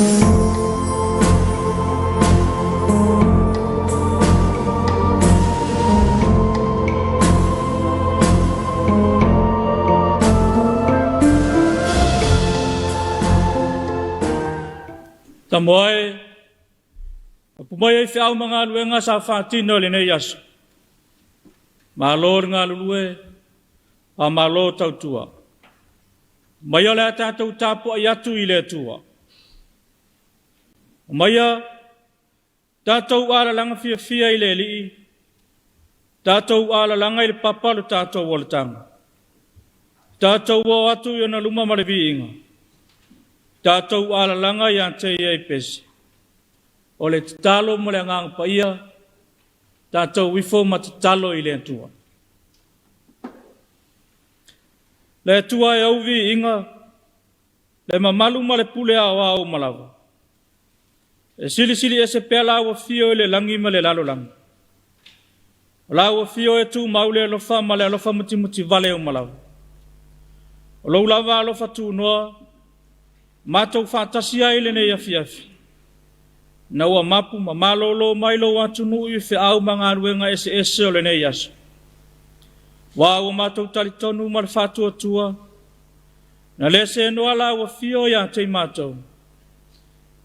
e, apu mai ai feau ma galuega sa faatino i lenei aso. Malo le galulue, faamalo tautua. Maia o le a tatou tapuai atu i le Atua. Maia tatou alalaga fiafia i le Alii, tatou alalaga i le papa lo tatou olataga. Tatou o atu i ona luma ma le viiga, tatou alalaga ia te ia i pese. O le tatalo ma le agaga paia, tatou ifo ma tatalo i le Atua. Le Atua e ou viiga, le mamalu ma le pule aoao uma lava. E silisili ese pea lau afio i le lagi ma le lalolagi. O lau afio e tumau le alofa ma le alofa mutimutivale uma lava. O lou lava alofa tunoa, matou faatasi ai lenei afiafi. Na ua mapu ma malolo mai lou atunuu i feau ma galuega eseese o lenei aso. Ua ua matou talitonu ma le faatuatua, na le senoa lau afio ia te i matou,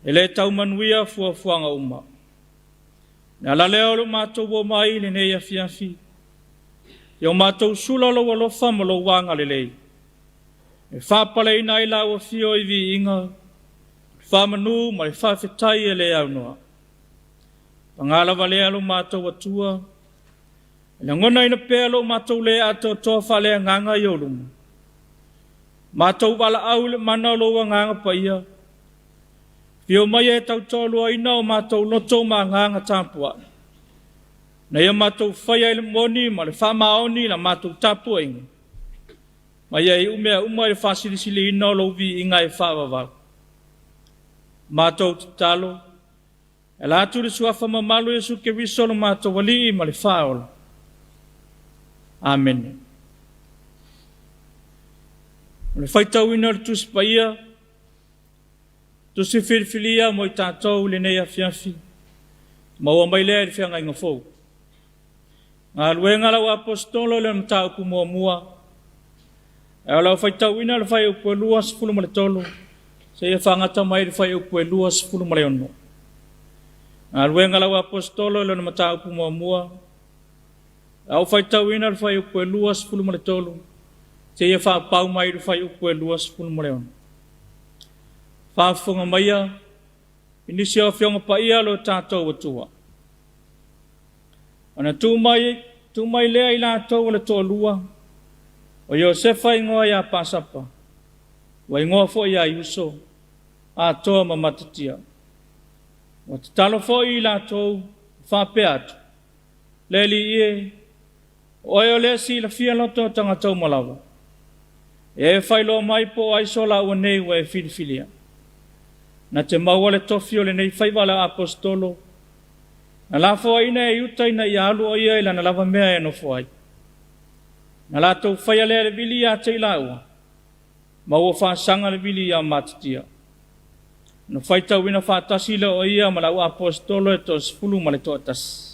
e le tau manuia fuafuaga uma. Na ala lea o lo matou o mai i lenei afiafi, ia o matou sula lou alofa ma lou agalelei, e faapaleina ai lau afio i viiga, faamanu ma le faafetai e le aunoa. Paga lava lea lo matou Atua, e lagonaina pea lo matou le atoatoa faaleagaga i ou luma. Matou valaau i le mana o lou agaga paia, fio mai e tautoaluaina o matou loto ma agaga tapuai. Na ia matou faia i le moni ma le faamaoni la matou tapuaiga, ma ia iu mea uma i le faasilisiliina o lou viiga e faavavau. Matou tatalo, e ala atu le suafa mamalu Iesu Keriso lo matou Alii ma le Faaola. Amene. O le faitauina o le Tusi Paia, tusi filifilia mo i tatou i lenei afiafi, maua mai lea i le feagaiga fou. Galuega lau Aposetolo i le mataupu muamua, ae o lau faitauina le fuaiupu e 23, seia faagata mai le fuaiupu e 26. Galuega lau Aposetolo i lona mataupu muamua, a ou faitauina le fuaiupu e 23, seia faapau mai le fuaiupu e 26. Faafofoga maia i nisi o afioga paia lo tatou Atua. Ona tuu mai lea i latou o le toalua, o Iosefa igoa ia Pasapa, ua igoa foi ia Iuso, Atoa ma Matatia. Ua tatalo foi i latou, faapea atu, Le Alii e, o oe o le silafia loto o tagata uma lava. E e faailoa mai po o ai so laua nei ua e filifilia. Na te maua le tofi o lenei faiva la apostolo, na lafoaina e Iuta ina ia alu o ia i lana lava mea e nofo ai. Na latou faia lea le vili ia te i laua, ma ua faasaga le vili ia Matatia. Na faitauina faatasi lea o ia ma lau apostolo e 11.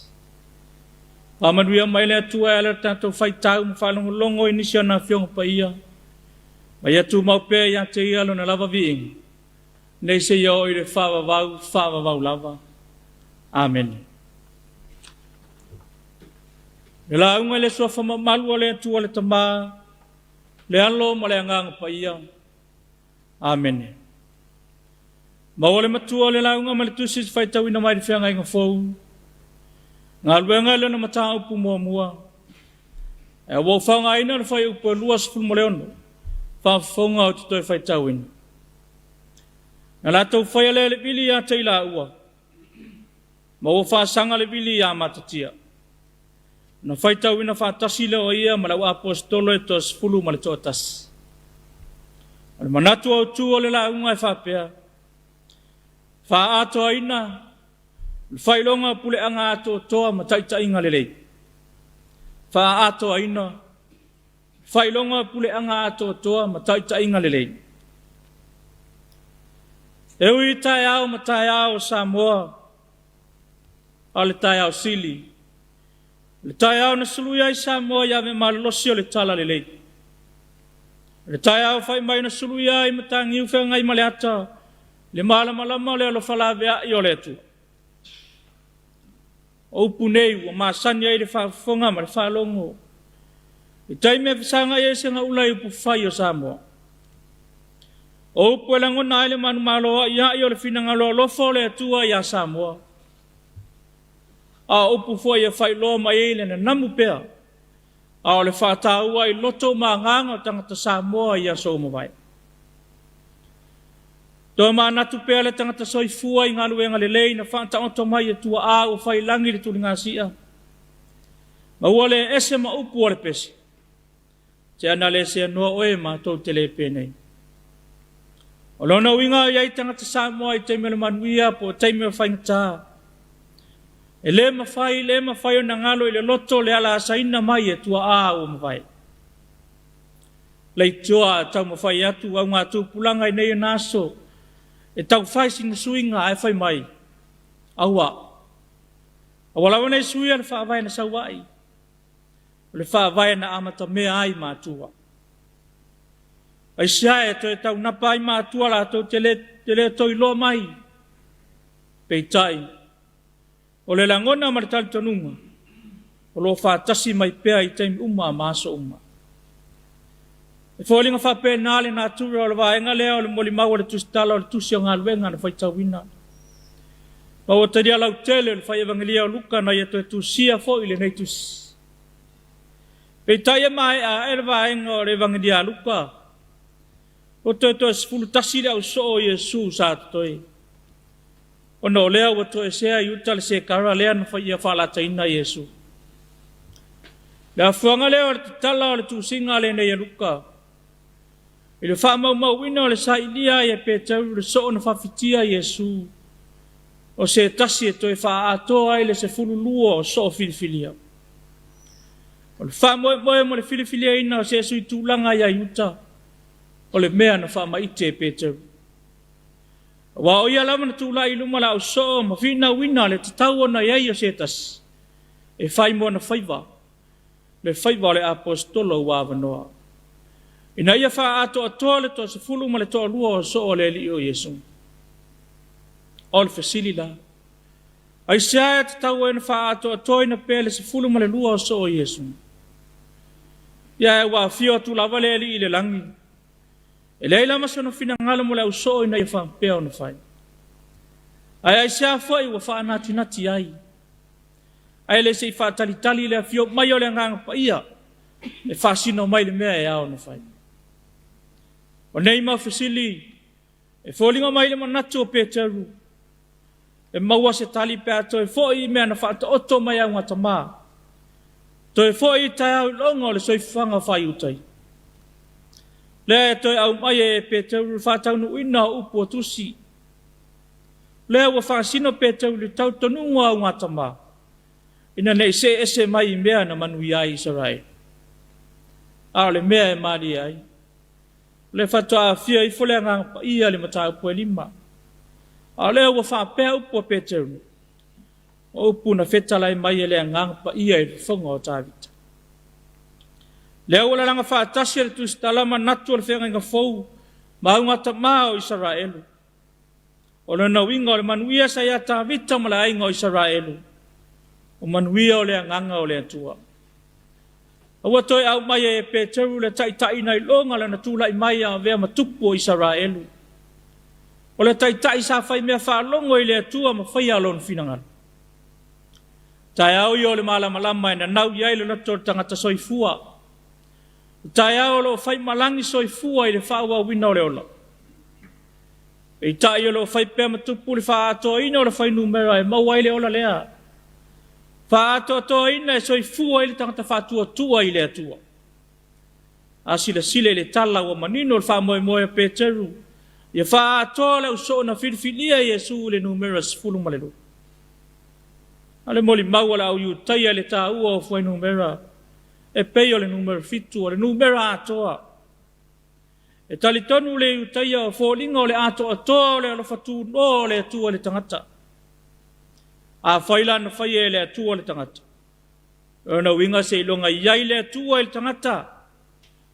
Faamanuia mai le Atua e ala le tatou faitau ma faalogologo i nisi o na afioga paia, ma ia tumau pea ia te ia lona lava viiga, nei seia oo i le faavavau, faavavau lava. Amene. Le lauga i le suafa mamalu o le Atua le Tama, le Alo ma le Agaga Paia. Amene. Maua le matua o le lauga ma le tusi faitauina mai le feagaiga fou. Galuega lona mataupu muamua. E ua faaaogaina le fuaiupu e 26, faafofoga o te toe faitauina. Na latou faia lea le vili ia te i laua, ma ua faasaga le vili ia Matatia. Na faitauina faatasi lea o ia ma lau aposetolo e 11. O le manatu autu o le lauga e faapea, faaatoaina le faailoga o puleaga atoatoa ma taitaiga lelei. Faaatoaina faailoga o puleaga atoatoa ma taitaiga lelei. E ui i taeao ma taeao o Samoa, a o le taeao sili, o le taeao na sului ai Samoa i ave malolosi o le Talalelei. O le taeao fai mai na suluia ai mataniu Feagaimaleata le malamalama o le alofa laveai o le Atua. O upu nei ua masani ai le faafofoga ma le faalogo i taimi e fesagai ai segaula i upufai o Samoa. O upu e lagona ai le manumalo aiai o le finagalo alofa o le Atua ia Samoa. A o upu foi e faailoa mai ai le nanamu pea, a o le faataua i loto ma agaga o tagata Samoa i aso ua mavae. Toe manatu pea le tagata soifua i galuega lelei na faataoto mai e tuaa ua fai lagi le tuligasia, ma ua le ese ma upu o le pese. Te ana le seanoa oe matou te le penei. O lona uiga i ai tagata Samoa i taimi o le manuia po o taimi o le faigata. E le mafai, le mafai ona galo i le loto le ala asaina mai e tuaa ua mavae. Leitioa taumafai atu augatupulaga i nei ona aso e taufai sina suiga ae fai mai, aua. Aua lava nei suia le faavae na sau ai, o le faavae na amatamea ai matua. Aisea e toe taunapa ai matua latou te le toe iloa mai. Peitai, o le lagona ma le talitonuga, o lo o faatasi mai pea i taimi uma ma aso uma. E foliga faapena le natura o le vaega lea o le molimau a le Tusitala o le Tusi o Galuega na faitauina. Ma ua talia lautele o le fai Evagelia o Luka na ia toe tusia foi lenei tusi. Peitai e maea ae le vaega o le Evagelia a Luka, ua toe 11 le ausoo o Iesu sa totoe. Ona o lea ua toesea Iuta le sekara lea na faia faalataina Iesu. Le afuaga lea o le tatala o le tusiga lenei a Luka, i le faamaumauina o le sailia ai e Peteru le soo na faafitia Iesu, o se tasi e toe faaatoa ai le 12 o soo filifilia. O le faamoemoe mo le filifiliaina o se isi tulaga ia Iuta, o le mea na faamaite e Peteru. Aua o ia lava na tulai i luma la ausoo ma finauina le tatau ona i ai o se tasi, e fai mo ona faiva, le faiva o le aposetolo ua avanoa. Ina ia faaatoatoa le 12 o soo o le Alii o Iesu. O le fesili la, aisea e tatau ai ona faaatoatoaina pea le 12 o soo o Iesu? Ia ua afio atu lava le Alii i le lagi, e leai lava sona finagalo mo le ausoo ina ia faapea ona fai. Ae aisea foi ua faanatinati ai? Ae le se i faatalitali le afio mai o le Agaga Paia e faasino mai le mea e ao ona fai. O nei mau fesili e foliga mai le manatu o Peteru, e maua se tali pe a toe foi i mea na faataoto mai augatama, toe foi i taeao iloga o le soifuaga faaiutai. Lea e toe aumai e Peteru le faataunuuina o upu o tusi. Lea ua faasino Peteru i le tautonuga o augatama, ina nei see ese mai i mea na manuia ai Isaraelu. A o le mea e malie ai, le faatoa afia ifo le Agaga Paia i le mataupu e 5. A o lea ua faapea upu a Peteru, o upu na fetalai mai e le Agaga Paia i le fofoga o Tavita. Lea ua lalaga faatasi e le Tusitala manatu o le feagaiga fou ma augatama o Isaraelu. O lona uiga o le manuia sa ia Tavita ma le aiga o Isaraelu, o manuia o le agaga o le Atua. Ua toe aumai e Peteru le taitaiina iloga lana tulai mai a avea ma tupu o Isaraelu. O le taitai sa fai mea faalogo i le Atua ma faia lona finagalo. Taeao ia o le malamalama e nanau i ai le loto o le tagata soifua. O taeao o lo o fai malagi soifua i le faaauauina o le ola. Peitai o lo o fai pea ma tupu le faaatoaina o le fuainumera e maua ai le ola lea. Faaatoatoaina e soifua ai le tagata faatuatua i le Atua. A silasila i le tala ua manino le faamoemoe a Peteru, ia faaatoa le ausoo na filifilia Iesu i le numera 12. A le molimau a le au Iutaia i le taua o fuainumera, e pei o le numera 7, o le numera atoa. E talitonu le Iutaia o foliga o le atoatoa o le alofa tunoa o le Atua i le tagata. Afai la na faia e le Atua le tagata, o lona uiga seiloga i ai le Atua i le tagata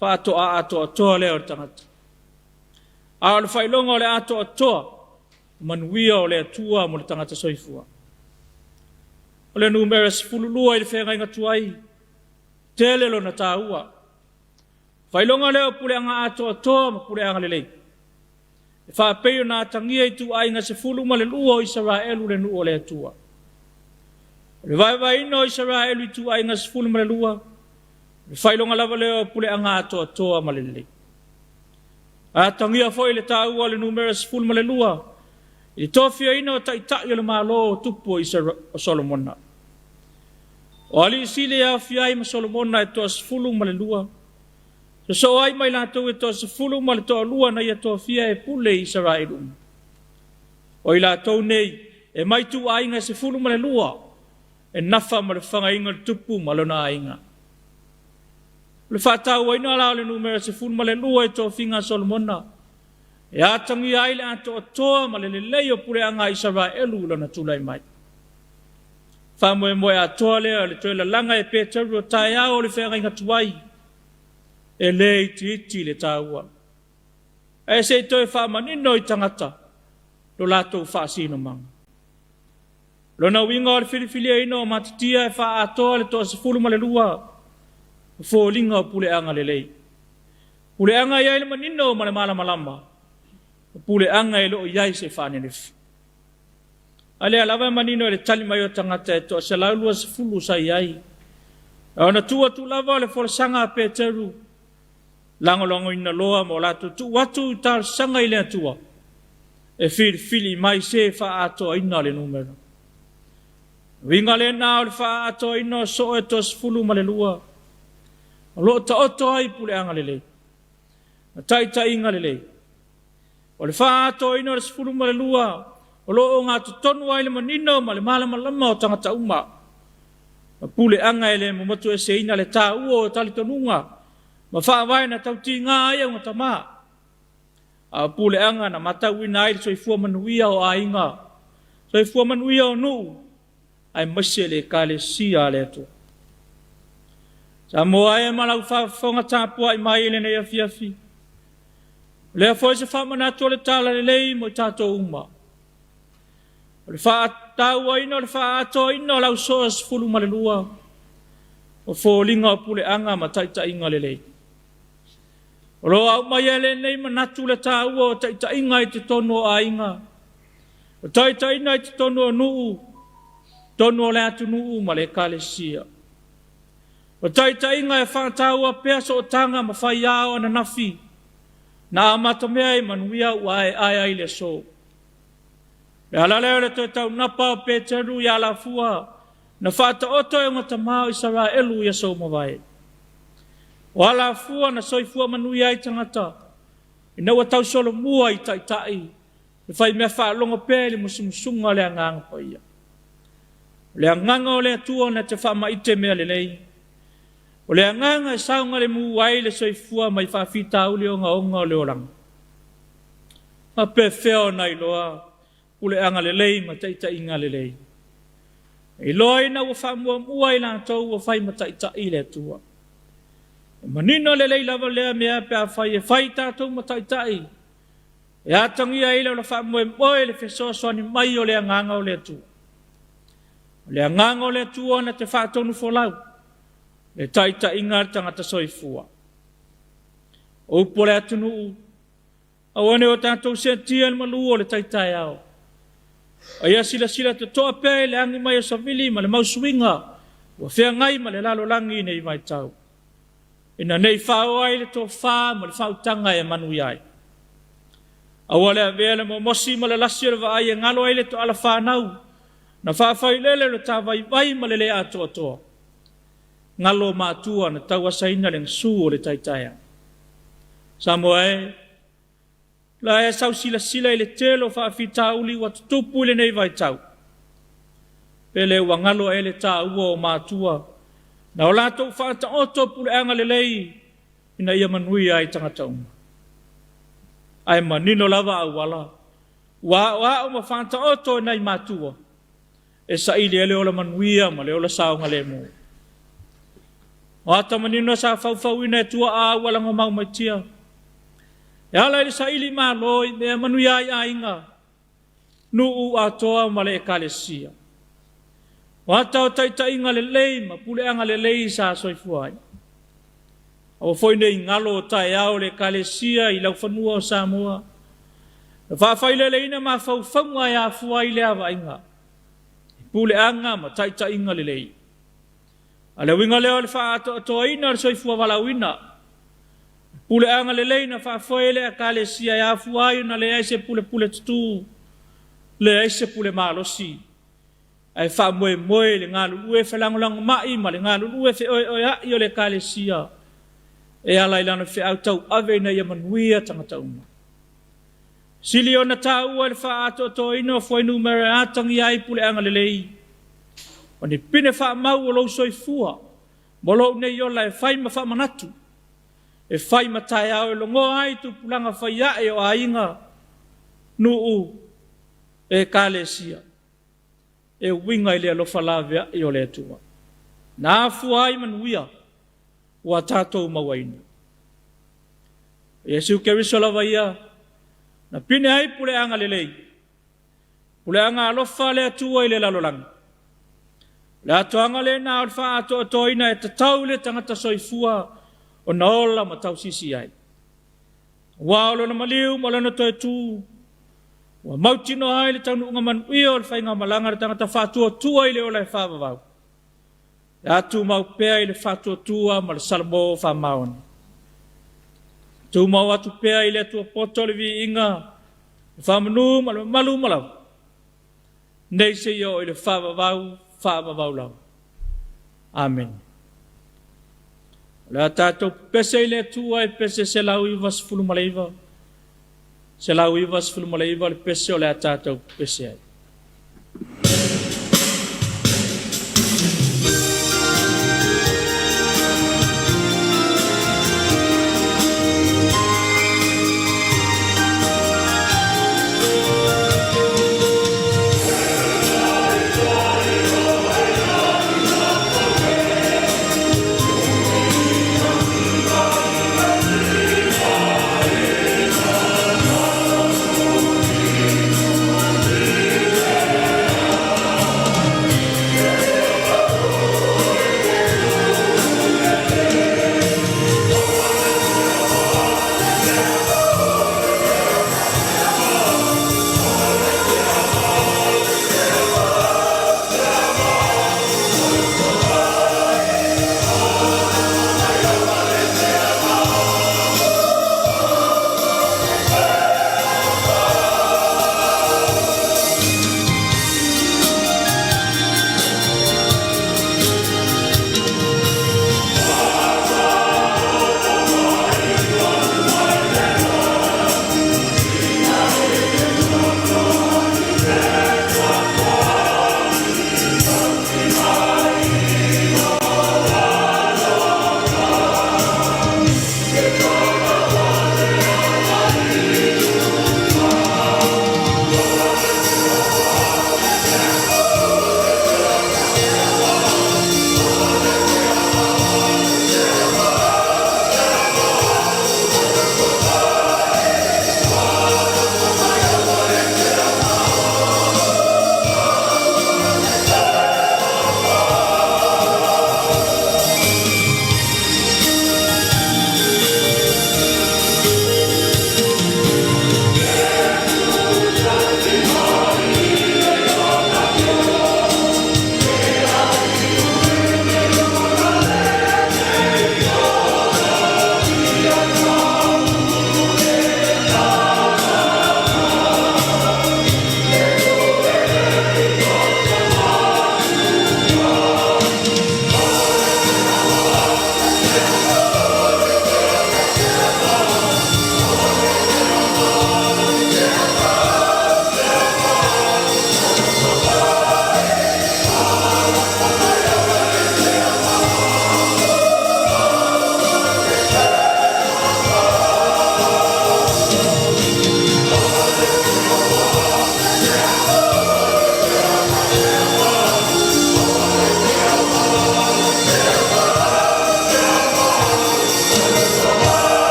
faatoa atoatoa lea o le tagata. A o le faailoga o le atoatoa, o manuia o le Atua mo le tagata soifua. O le numera 12 i le feagaiga tuai, tele lona taua. Faailoga lea o puleaga atoatoa ma puleaga lelei. E faapei ona atagia i ituaiga 12 o Isaraelu le nuu o le Atua. O le vaevaeina o Isaraelu i ituaiga 12, o le faailoga lava lea o puleaga atoatoa ma le lelei. Atagia foi le taua o le numera 12 i le tofiaina o taitai o le Malo o tupu o Solomona. O alii sili e aofia ai ma Solomona e toa 12, sosoo ai ma i latou e toa 12 na ia tofia e pule i Isaraelu uma. O i latou nei e mai ituaiga 12 e nafa ma le fafagaina o le tupu ma lona aiga. O le faatauaina la o le numera 12 i tofiga a Solomona, e atagia ai le atoatoa ma le lelei o puleaga a Isaraelu i lona tulai mai. Faamoemoe atoa lea o le toe lalaga e Peteru o taeao o le feagaiga tuai, e le itiiti le taua. Ae se i toe faamanino i tagata lo latou faasinomaga. Lona uiga o le filifiliaina o matitia e faaatoa le toa 12 o foliga o puleaga lelei. Puleaga e i ai le manino ma le malamalama, o puleaga e le o i ai se faanenefu. A lea lava e manino i le tali mai o tagata e toa 120 sa i ai. A ona tuu atu lava o le folasaga a Peteru, lagolagoina loa ma o latou tuu atu i talosaga i le Atua, e filifili mai se faaatoaina le numera. Uiga lena o le faaatoaina o soo e toa 12, o lo o taoto ai puleaga lelei, ma taitaiga lelei. O le faaatoaina o le 12, o lo o ogatotonu ai le manino ma le malamalama o tagata uma. Ma puleaga e le momotu eseina le taua o talitonuga ma faavae na tautiga ai augatama. A o puleaga na matauina ai le soifua manuia o aiga, soifua manuia o nuu, aemaise le Ekalesia a le Atua. Samoa e ma lau faafofoga tapuai mai i lenei afiafi, o lea foi se faamanatu o le talalelei mo i tatou uma. O le faatauaina o le faaatoaina o le ausoa 12, o foliga o puleaga ma taitaiga lelei. O lo o aumaia e lenei manatu le taua o taitaiga i totonu o aiga, o taitaiga i totonu o nuu, totonu o le atunuu ma le Ekalesia. O taitaiga e faataua pea sootaga ma faiā o ananafi, na amatamea i manuia ua aeae ai le aso. Le ala lea o le toe taunapa o Peteru i alafua na faataoto e ona tama o Isaraelu i aso ua mavae. O alafua na soifua manuia ai tagata ina ua tausolomua i taitai e fai mea faalogo pea i le musumusuga o le Agaga Paia. O le agaga o le Atua na te faamaite mea lelei. O le agaga e saogalemu ai le soifua mai faafitauli ogaoga o le olaga. Faapefea ona iloa puleaga lelei ma taitaiga lelei? E iloa ina ua faamuamua i latou ua fai ma taitai le Atua. E manino lelei lava lea mea pe afai e fai tatou ma taitai, e atagia ai le ola faamoemoe le fesoasoani mai o le agaga o le Atua. O le agaga o le Atua na te faatonu folau le taitaiga a le tagata soifua. O upu o le atunuu, aua ne o tatou seetia le malu o le tai taeao. A ia silasila totoa pea i le agi mai o savili ma le mausuiga ua feagai ma le lalolagi i nei vaitau, ina nei faaoa ai le tofa ma le faautaga e manuia ai. Aua le avea le momosi ma le lasi o le vaai e galo ai le toala fanau na faafailele le tavaivai ma le le atoatoa. Galo matua na tauasaina le gasu o le taitaea. Samoa e, la e sau silasila i le tele o faafitauli ua tutupu i lenei vaitau. Pele ua galo e le taua o matua na o latou faataoto puleaga lelei ina ia manuia ai tagata uma. Ae manino lava auala, ua aoao ma faataoto e nai matua, e saili ai le ola manuia ma le ola saogalemu. O ata manino sa faufauina e tuaa auala maumaitia, e ala i le saili malo i mea manuia ai aiga, nuu atoa ma le ekalesia. O ata o taitaiga lelei ma puleaga lelei sa soifua ai. Aua foi nei galo o taeao o le ekalesia i laufanua o Samoa, na faafaileleina mafaufauga e afua ai lea vaaiga, puleaga ma taitaiga lelei. A le uiga lea o le faaatoatoaina o le soifua valaauina, puleaga lelei na faafoe e le ekalesia e afua ai ona leai se pulepule tutū, leai se pule malosi, ae faamoemoe i le galulue felagolagomai ma le galulue feoeoeai o le ekalesia e ala i lana feau tauave ina ia manuia tagata uma. Sili ona taua i le faaatoatoaina o fuainumera e atagia ai puleaga lelei, o ni pine faamau o lou soifua ma lou nei ola e fai ma faamanatu, e fai ma taeao e logoa ai tupulaga faiae o aiga, nuu, ekalesia, e uiga i le alofa laveai o le Atua. Na afua ai manuia ua tatou mauaina. O Iesu Keriso lava ia, na pine ai puleaga lelei, puleaga alofa a le Atua i le lalolagi. O le atoaga lena o le faaatoatoaina e tatau i le tagata soifua ona ola ma tausisi ai. Aua o lona maliu ma lona toe tu, ua mautinoa ai le taunuuga manuia o le faigamalaga a le tagata faatuatua i le ola e faavavau, e tumau pea i le faatuatua ma le salamo faamaoni. Tumau atu pea i le Atua poto le viiga, le faamanu ma le mamalu uma lava, nei seia oo i le faavavau, faavavau lava. Amene. O le a tatou pepese i le Atua e pese 199, 199 le pese o le a tatou pepese ai.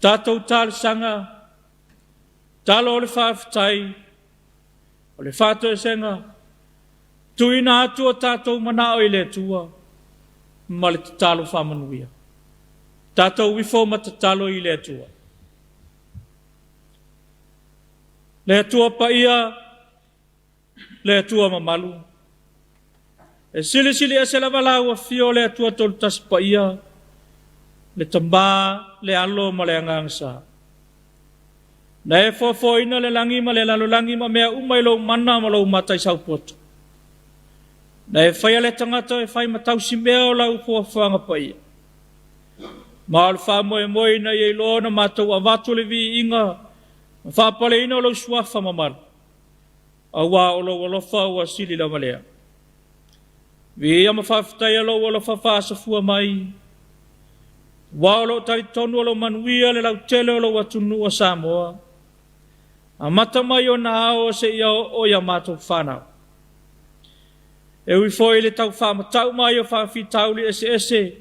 Tatou talosaga, talo o le faafetai, o le faatoesega, tuuina atu o tatou manao i le Atua ma le tatalo faamanuia. Tatou ifo ma tatalo i le Atua. Le Atua paia, le Atua mamalu, e silisili ese lava lau afio le Atua Tolutasi paia, le Tamā, le Alo ma le Agaga Sa. Na e foafoaina le lagi ma le lalolagi ma mea uma i lou mana ma lou mataisaupota. Na e faia le tagata e fai ma tausimea o lau foafoaga paia. Ma o le faamoemoe ina ia iloa ona matou avatu le viiga ma faapaleina o lou suafa mamalu, auā o lou alofa ua sili lava lea. Viia ma faafetaia lou alofa faasafua mai, aua o lo o talitonu o lo o manuia le lautele o lou atunuu o Samoa, amata mai ona ao seia oo i a matou fanau. E ui foi i le tau faamatau mai o faafitauli eseese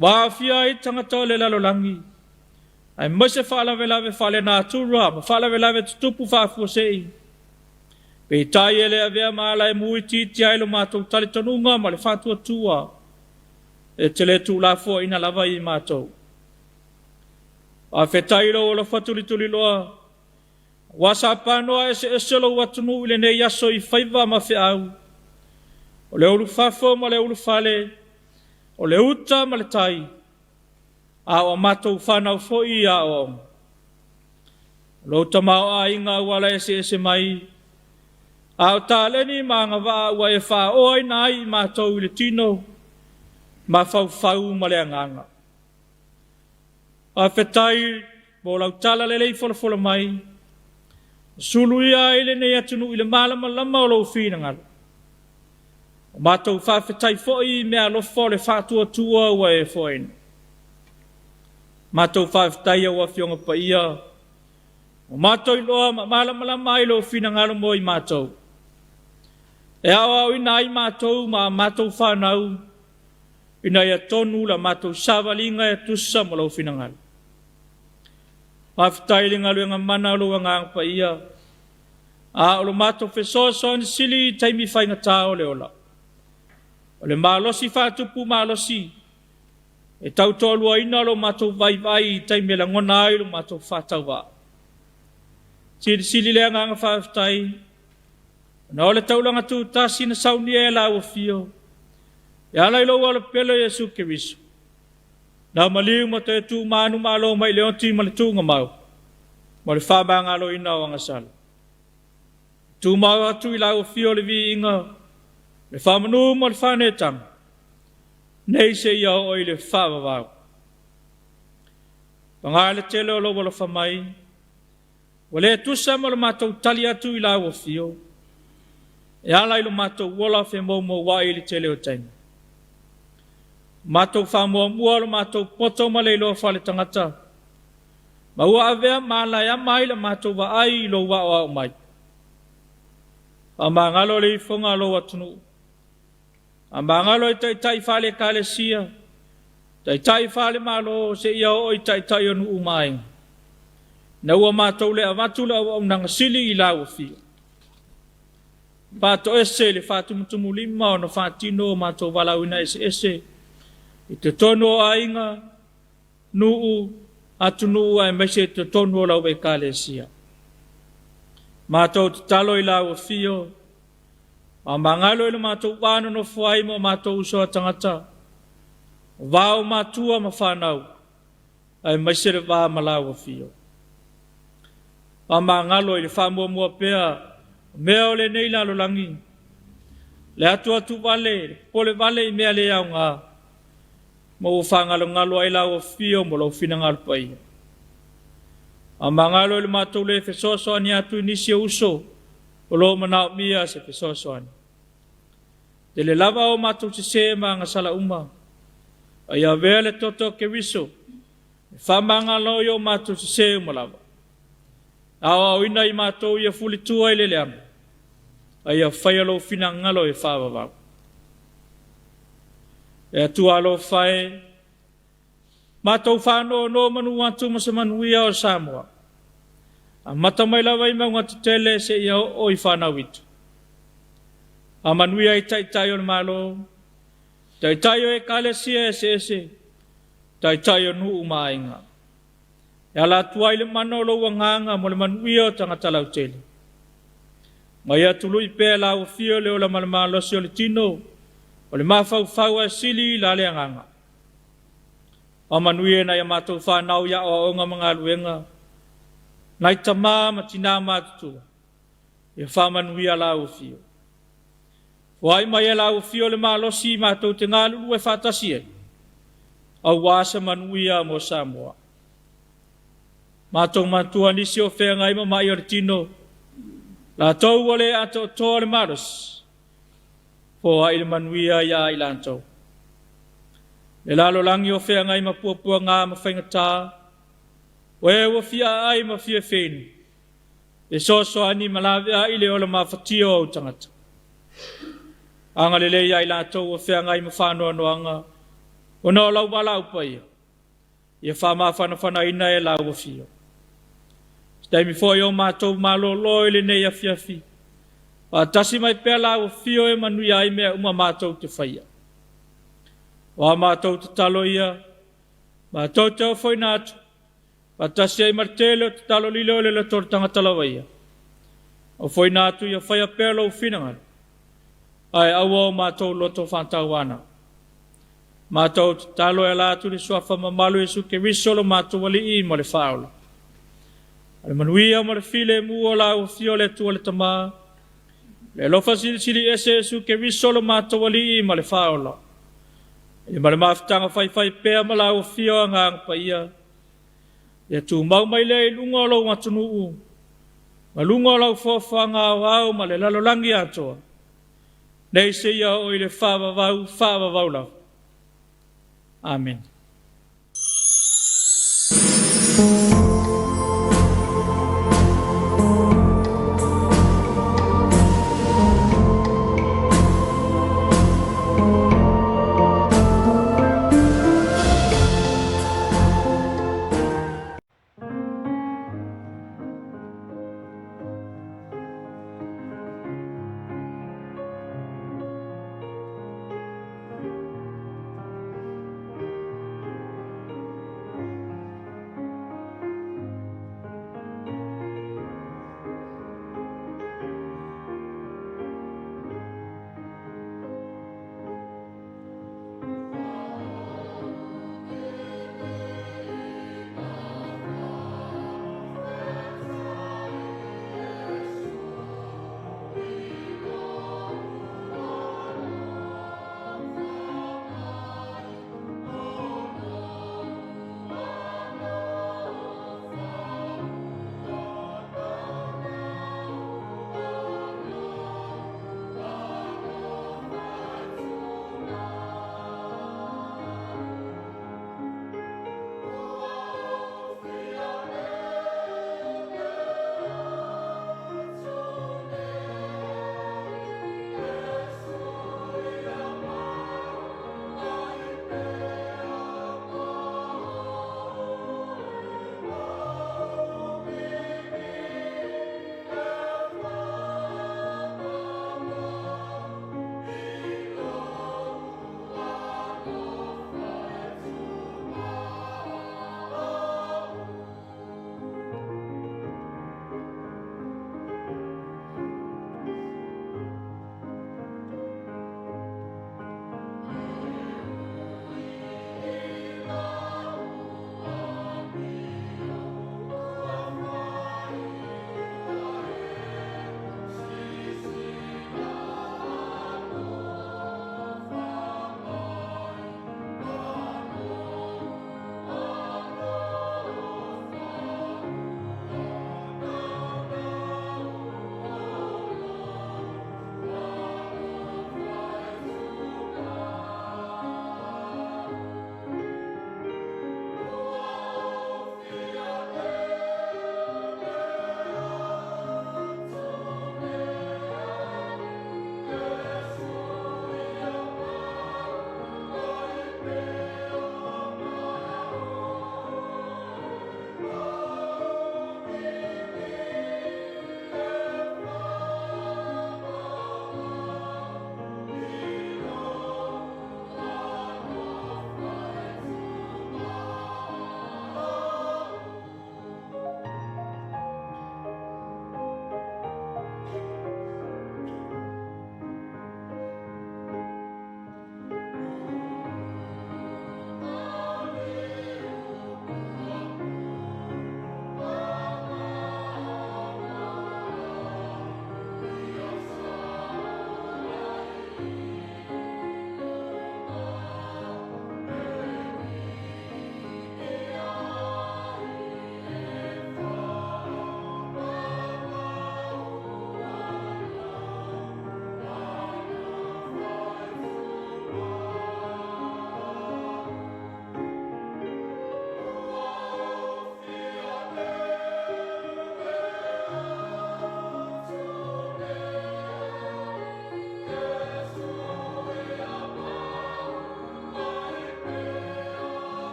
ua aafia ai tagata o le lalolagi, aemaise faalavelave faalenatura ma faalavelave tutupu faafuasei, peitai e le avea ma ala e muitiiti ai lo matou talitonuga ma le faatuatua e te le tuulafoaiina lava i matou. Faafetai i lou alofa tulituliloa, ua sapanoa eseese lou atunuu i lenei aso i faiva ma feau, o le ulufafo ma le ulufale, o le uta ma le tai, a o a matou fanau foi i aoaoga. Lou tamaoaiga auala eseese mai, a o taleni ma agavaa ua e faaoaina ai i matou i le tino, mafaufau ma le agaga. Faafetai mo lau tala lelei folafola mai, suluia ai lenei atunuu i le malamalama o lou finagalo. O matou faafetai foi i meaalofa o le faatuatua ua e foaina. Matou faafetai au Afioga Paia, ua matou iloa ma malamalama ai lou finagalo mo i matou. E aoaoina ai matou ma a matou fanau, ina ia tonu la matou savaliga e tusa ma lou finagalo. Faafetai i le galuega mana o lou Agaga Paia, a o lo matou fesoasoani sili i taimi faigata o le ola. O le malosi faatupu malosi e tautoaluaina lo matou vaivai i taimi e lagona ai lo matou faatauvaa. Silisili le agaga faafetai, ona o le taulaga tutasi na saunia e lau afio, e ala i lou alopele Iesu Keriso, na maliu ma toe tumanumalo mai le oti ma le tuugamau, ma le faamagaloina o agasala. Tumau atu i lau afio le viiga, le faamanu ma le faanetaga, nei seia oo i le faavavau. Paga le tele o lou alofa mai, ua le tusa ma lo matou tali atu i lau afio, e ala i lo matou ola femoumouai i le tele o taimi. Matou faamuamua lo matou poto ma le iloa faale-tagata, ma ua avea ma ala e ama ai la matou vaai i lou aoao mai. Faamagalo le ifoga a lou atunuu, faamagalo i taitai faale-ekalesia, taitai faale-malo, seia oo i taitai o nuu ma aiga, ina ua matou le avatu le auaunaga sili i lau afio. Faatoese i le faatumutumulima ona faatino o matou valaauina eseese i totonu o aiga, nuu, atunuu aemaise i totonu o lau ekalesia. Matou tatalo i lau afio, faamagalo i le matou va nonofo ai ma o matou uso a tagata, o va o matua ma fanau, aemaise le va ma lau afio. Faamagalo i le faamuamua pea o mea o lenei lalolagi, le atuatu vale, le popole vale i mea le aoga, ma ua faagalogalo ai lau afio ma lou finagalo paia. Faamagalo i le matou le fesoasoani atu i nisi o uso o lo o manaomia se fesoasoani. Tele lava o matou sesē ma agasala uma, a ia avea le toto o Keriso e faamagalo i o matou sesē uma lava. Aoaoina i matou ia fulitua i le leaga, a ia faia lou finagalo e faavavau. E Atua alofa e, Matou faanonomanu atu ma se manuia o Samoa. Amata mai lava i mauga tetele seia oo i fanau itu. Faamanuia i taitai o le Malo, taitai o ekalesia eseese, taitai o nuu ma aiga. E ala atu ai le mana o lou agaga mo le manuia o tagata lautele. Ma ia tului pea e lau afio le ola ma le malosi o le tino, o le mafaufau ae sili la le agaga. Faamanuia nai a matou fanau i aoaoga ma galuega, nai tamā ma tinā matutua, ia faamanuia lau afio. Foai mai e lau afio le malosi matou te galulue faatasi ai, aua se manuia mo Samoa. Matou manatua nisi o feagai ma mai o le tino, latou ua le atoatoa le malosi, foai le manuia ia i latou. Le lalolagi o feagai ma puapuaga ma faigata, o e ua fia aai ma fia feinu, e soasoani ma laveai le ola mafatia o au tagata. Agalelei ia i latou ua feagai ma faanoanoaga, ona o lau valaau paia, ia faamafanafanaina e lau afio. Se taimi foi o matou malolo i lenei afiafi, faatasi mai pea lau afio e manuia ai mea uma matou te faia. O a matou tatalo ia, matou te ofoina atu, faatasi ai ma le tele o tatalo lilo i le loto o le tagata lava ia. Ofoina atu ia faia pea lou finagalo, ae aua o matou loto faatauana. Matou tatalo e ala atu i le suafa mamalu Iesu Keriso lo matou Alii ma le Faaola. O le manuia ma le filemu o lau afio le Atua le Tamā, le alofa silisili ese Iesu Keriso lo matou Alii ma le Faaola, e ma le mafutaga faifai pea ma lau afio agaga paia, ia tumau mai lea i luga o lou atunuu, ma luga o lau foafoaga aoao ma le lalolagi atoa, nei seia oo i le faavavau, faavavau lava. Amene.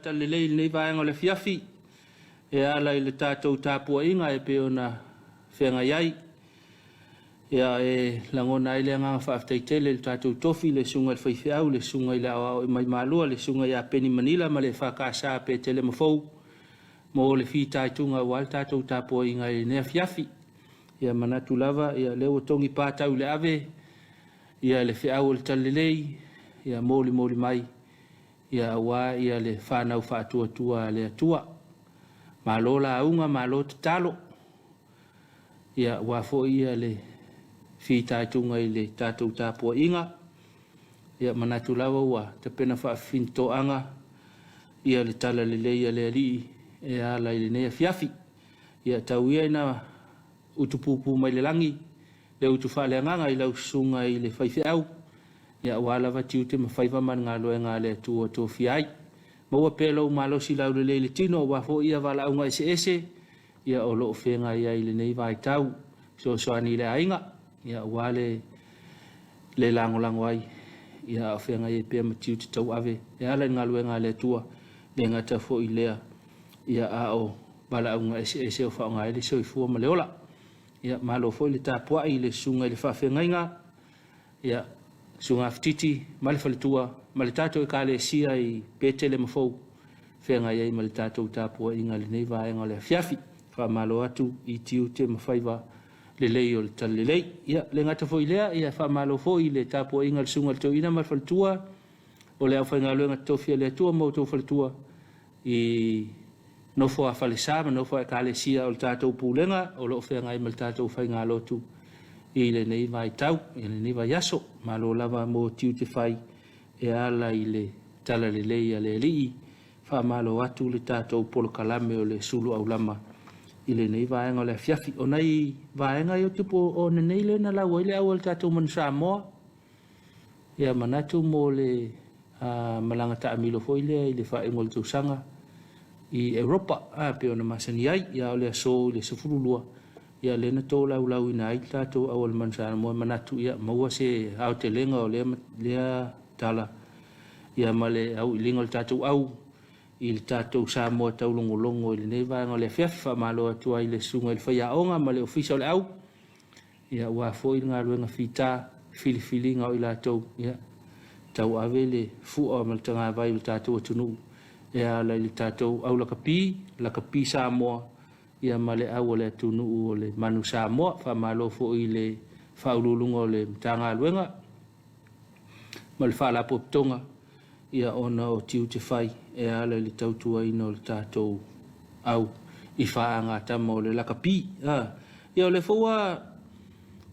Talalelei i lenei vaega o le afiafi e ala i le tatou tapuaiga e pei ona feagai ai. Ia, e lagona ai le agaga faafetai tele i le tatou tofi, le susuga i le faifeau, le susuga i le aoao i Maimalua, le susuga ia Peni Manila ma le EFKS a Petele Mafou mo le fitaituga aua le tatou tapuaiga i lenei afiafi. Ia manatu lava, ia lea ua togi patau i le ave, ia le feau o le Talalelei, ia molimoli mai, ia aua ia le fanau faatuatua a le Atua. Malo lauga, malo tatalo. Ia aua foi ia le fitaituga i le tatou tapuaiga. Ia manatu lava ua tapena faafifinitoaga ia le talalelei a le Alii e ala i lenei afiafi. Ia tau ia ina utupupu mai le lagi le utu faaleagaga i lau susuga i le faifeau, ia aua lava tiute ma faiva ma le galuega a le Atua ua tofia ai. Maua pea lou malosi laulelei i le tino aua foi ia valaauga eseese ia o lo o feagai ai i lenei vaitau, fesoasoani i le aiga, ia aua le le lagolago ai, ia a o feagai ai pea ma tiute tauave e ala i le galuega a le Atua, le gata foi i lea, ia a o valaauga eseese o faaaoga ai le soifua ma le ola. Ia malo foi le tapuai i le susuga i le faafeagaiga, ia Susuga Fititi ma le faletua ma le tatou Ekalesia i Petele ma Fou, feagai ai ma le tatou tapuaiga i lenei vaega o le afiafi. Faamalo atu i tiute ma faiva lelei o le Talalelei. Ia, le gata foi i lea, ia faamalo foi i le tapuaiga a le Susuga i le Toeaina ma le faletua o le aufaigaluega totofi a le Atua ma outou faletua i nofo a falesa ma nofo a ekalesia o le tatou pulega o lo o feagai ma le tatou faigalotu i lenei vaitau, i lenei vaiaso. Malo lava mo tiute fai e ala i le talalelei a le Alii. Faamalo atu le tatou polokalame o le sulu aulama i lenei vaega o le afiafi. O nai vaega ia o tupu o nenei lea na lau ai le au a le tatou manu Samoa. Ia manatu mo le malaga taamilo foi lea i le faaiuga o le tausaga i Europa a pei ona masani ai. Ia o le aso i le 12 ia lea na tolaulauina ai le tatou au a le manu Samoa, manatu ia maua se aotelega o lea, lea tala ia ma le auiliga o le tatou au i le tatou Samoa taulogologo i lenei vaega o le afiafi. Faamalo atu ai i le susuga i le faiaoga ma le ofisa o le au Ia aua foi le galuega fita, filifiliga o i latou, ia, tauave le fua ma le tagavai o le tatou atunuu e ala i le tatou au lakapi, lakapi Samoa, ia ma le au a le atunuu o le manu Samoa. Faamalo foi i le Faauluuluga o le Matagaluega ma le Faalapotopotoga, ia ona o tiute fai e ala i le tautuaina o le tatou au i faagatama o le lakapi. Ia o lea foi ua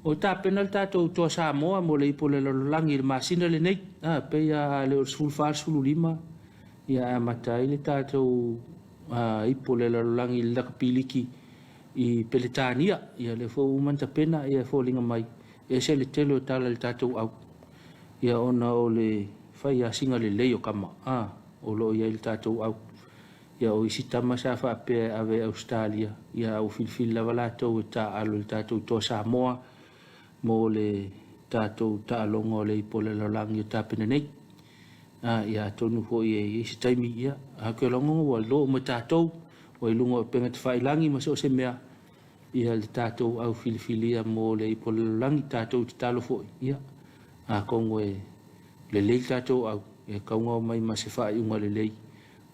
o tapena le tatou Toa Samoa mo le ipu o le lalolagi i le masina lenei. Pei a le o le 14, 15 ia e amata ai le tatou ipu o le lalolagi i le lakapi liki i Peretania. Ia lea foi ua uma ona tapena, ia e foliga mai e ese le tele o tala i le tatou au. Ia ona o le faiasiga lelei o tama a o lo o i ai le tatou au. Ia o isi tama sa faapea e ave i Ausetalia, ia a ua filifili lava latou e taaalo i le tatou Toa Samoa mo le tatou taaloga o le ipu o le lalolagi o tapena nei. A, ia atonu foi e i ai se taimi, ia, a ke logo ua iloa uma e tatou, ua i luga o upega tafailagi ma so o se mea, ia le tatou au filifilia mo le ipu o le lalolagi, tatou tatalo foi, ia, atonu e lelei le tatou au, e tau mai ma se faaiuga lelei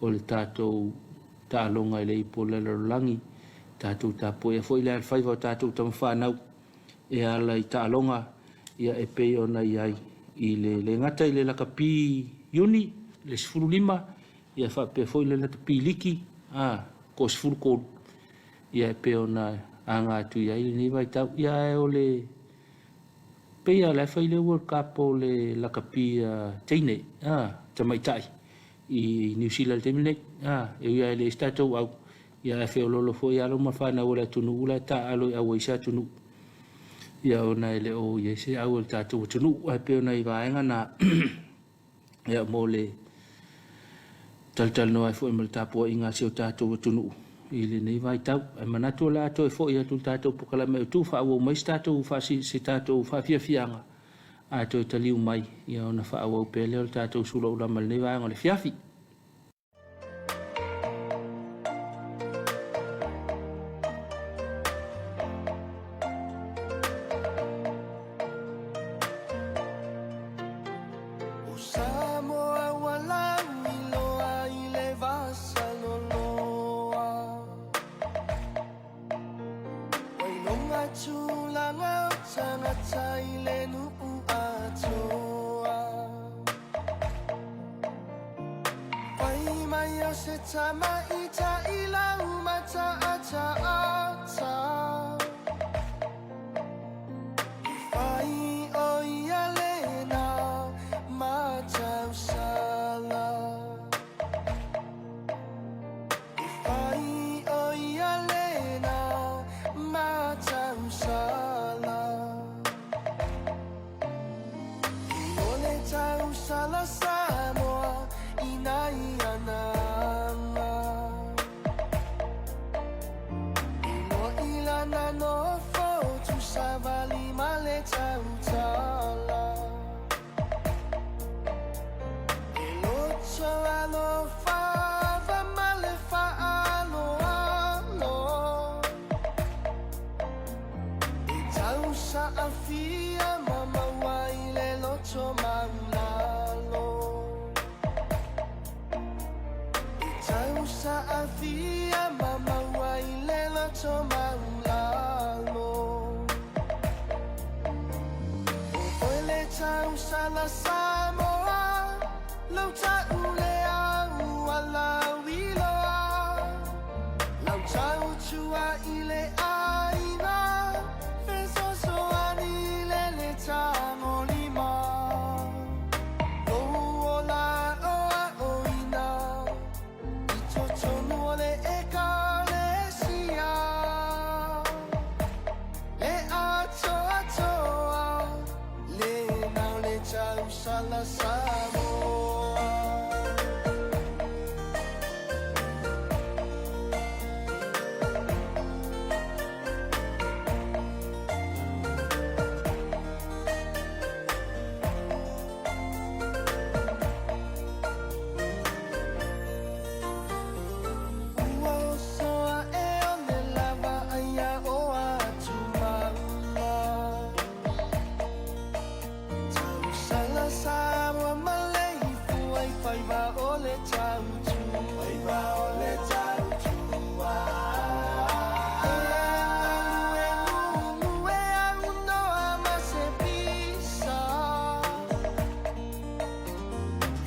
o le tatou taaloga i le ipu o le lalolagi, tatou tapuaia foi le alofaiva o tatou tamafanau e ala i taaloga, ia e pei ona i ai i le le gata i le lakapi Iuni le 15, ia faapea foi le lakapi liki a ko 13, ia e pei ona aga atu i ai lenei vaitau. Ia ae o le pei a la e fai le World Cup o le lakapi teine a tamaitai i Niu Sila i le taimi lenei. A, e ui lava e leai se tatou au, ia ae feoloolo foi alo ma fanau o le atunuu la e taaalo i au a isi atunuu. Ia ona e le o i ai se au a le tatou atunuu. Ae pei o nai vaega na ia mo le talatalanoa ai foi ma le tapuaiga a si o tatou atunuu i lenei vaitau. Ae manatu o le a toe foi atu le tatou polokalame autu, faaauau mai se tatou se tatou faafiafiaga a toe taliu mai, ia ona faaauau pea lea o le tatou sulaulama i lenei vaega o le afiafi. tulaga o tagata i le nuu atoa. Fai mai o se tamaita'i lau mataataata, e fai o ia lena matausala. E fai o ia lena matausala. O le tausala Samoa i nai ana aga. E loa i lana nofo tuusavali ma le tautala. E loto alofa ma le faaaloalo. E tausaafia ma maua i le loto maulalo. E tausaafia ma maua i le loto maulalo. O oe le tausala Samoa, lau taule auala uiloa. Lau tautua i le aiga, fesoasoani i le le tagolima. Lou ola aoaoina, i totonu o le ekalesia. Le atoatoa, lena o le tausala Samoa. Ua oso ae o le lava aia o atumaula. Tausala Samoa ma le ifua i faiva o le tautua. Faiva o le tautua. E galue gugue aunoa ma se pisa.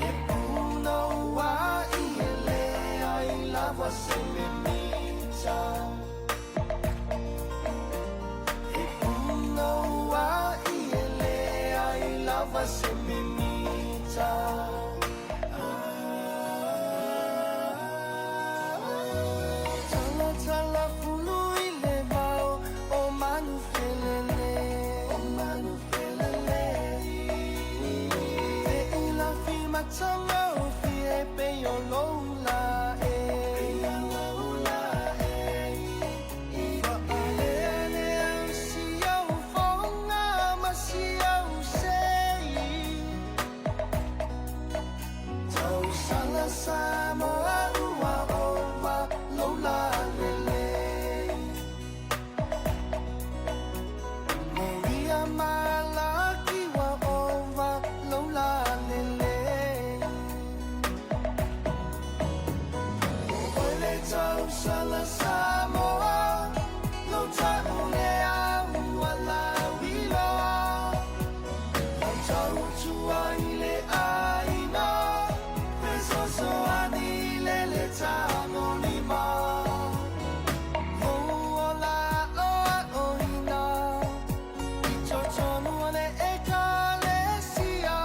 E punouai e leai lava se mimita. E punouai e leai lava se mimita. Talatala fulu i le vao o manufelele. O manufelele. Veilafi matagofie pei o lou lae. Faalealea si au foga ma si au sei. Tausala Samoa ua ova lou lalelei. Moria malaki ua ova lou lalelei. O oe le tausala Samoa, lau taule auala uiloa. Lau tautua i le aiga, fesoasoani i le le tagolima. Lou ola aoaoina, i totonu o le ekalesia.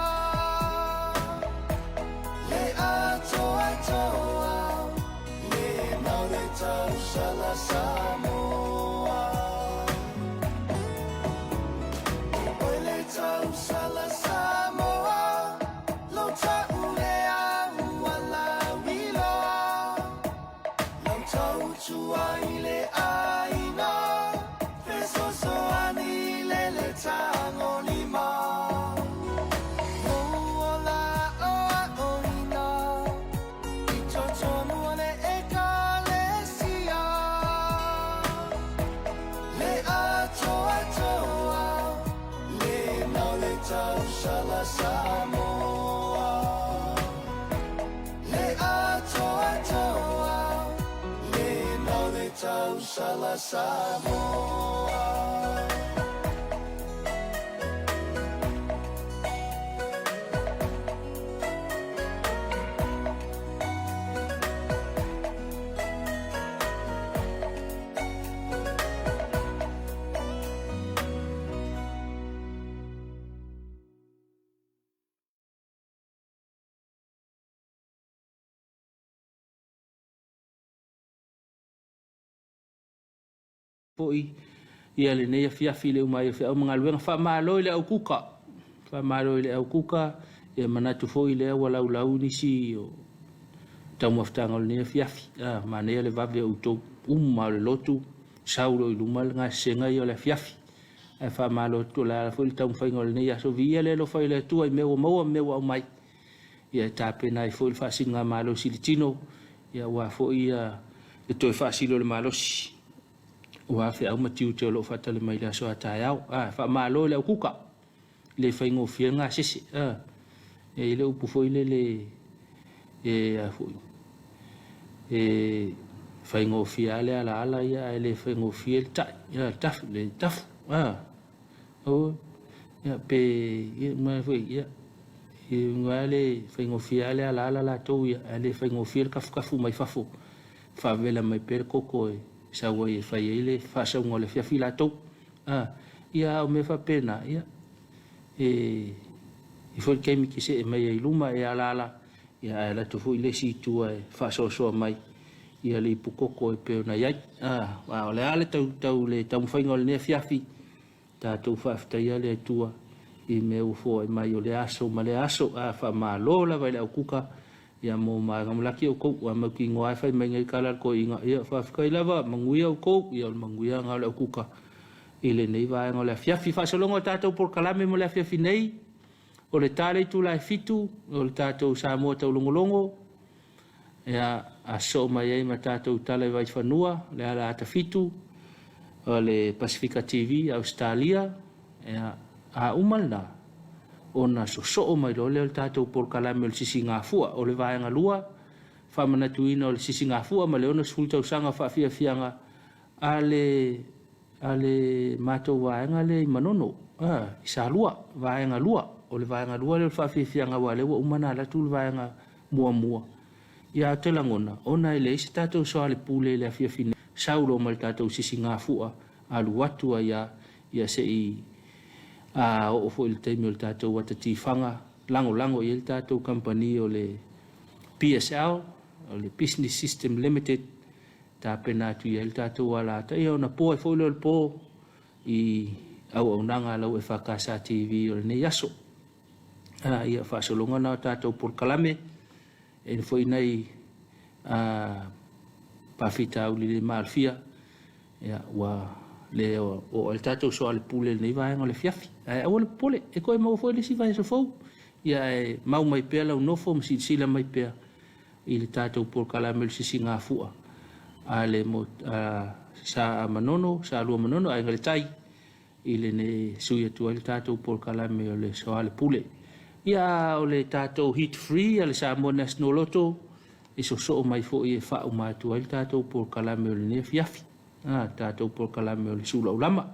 Le atoatoa, lena o le tausala Samoa. O oe le tausala Samoa, lau taule auala uiloa. Lau tautua i le aiga, fesoasoani i le le tagolima. Lou ola aoaoina, i totonu o le ekalesia. Le atoatoa, lena o le tausala Samoa. Le atoatoa, lena o le tausala Samoa. Foi ia lenei afiafi i le uma ai o feau ma galuega. Faamalo i le au kuka, faamalo i le au kuka, ia manatu foi lea ua laulau nisi o taumafataga o lenei afiafi. Ah, manaia le vave o outou uma o le lotu, sau loa i luma le gasesega ia o le afiafi. Ae faamalo atu o le a foi le taumafaiga o lenei aso. Viia le alofa i le Atua i mea ua maua ma mea ua aumai. Ia e tapena ai foi le faasiligamalosi i le tino, ia aua foi ia le toe faasili o le malosi. Ua feau ma tiute o lo o faatali mai i le aso a taeao. A, faamalo i le aukuka, le faigofie le gasese. A, e i le upu foi lele e a foi, e faigofie lava le alaala ia ae le faigofie le tai, a, le tafu, le tafu. A, o, ia, pe, ia, ma foi, ia, ia, le faigofie lava le alaala latou ia, ae le faigofie le kafukafu mai fafo. Faavela mai pea le koko e sau ai e fai ai le faasauga o le afiafi latou. A, ia a o mea faapena, ia, e i foi le taimi e te see mai ai i luma e alaala, ia ae alu atu foi le isi i tua e faasoasoa mai ia le ipu koko e pei ona i ai. A, a o le a le tau, tau le taumafaiga o lenei afiafi, tatou faafetaia le Atua i mea ua foai mai o lea aso ma lea aso. A, faamalo lava i le aukuka ia mo maga malaki oukou ua mautinoa e fai mai nei tala a le toeaina. Ia faafetai lava, manuia oukou. Ia o le manuiaga o le aukuka i lenei vaega o le afiafi. Faasologa o tatou polokalame mo le afiafi nei, o le ta le itula e 7 o le tatou Samoa Taulogologo, ia a sosoo mai ai ma tatou tala i Vaifanua, le ala ata 7 o le Pasifika TV Ausetalia. Ia a uma lena ona sosoo mai loa lea o le tatou polokalame o le Sisigafua, o le vaega 2, faamanatuina o le Sisigafua ma le 60 tausaga faafiafiaga a le a le matou vaega lea i Manono, a, i Salua, vaega 2. O le vaega 2 lea o le faafiafiaga, aua o lea ua uma ona alu atu le vaega muamua. Ia, ou te lagona, ona e leai se tatou soalepule i le afiafi nei, sau loa ma le tatou sisigafua, alu atu ai lava, ia se i a oo foi i le taimi o le tatou ata tifaga, lagolago i ai le tatou kamupani o le PSL, o le Business System Limited, tapena atu i ai le tatou alata, ia ona po ai foi lea o le po i auaunaga a lau EFKS TV o lenei aso. A, ia faasologa na o tatou polokalame, e foi nai a faafitauli le maalofia, ia ua le oo ai le tatou soalepule i lenei vaega o le afiafi. Ae aua le popole, e toe maua foi le isi vaiaso fou. Ia ae mau mai pea lau nofo ma silasila mai pea i le tatou polokalame o le sisigafua a le a Sa Manono, Salua Manono, Aiga i le Tai, i lenei sui atu ai le tatou polokalame o le soalepule. Ia o le tatou Heat Free a le Samoa National Lotto e sosoo mai foi e faauma atu ai le tatou polokalame o lenei afiafi. A, tatou polokalame o le sulaulama.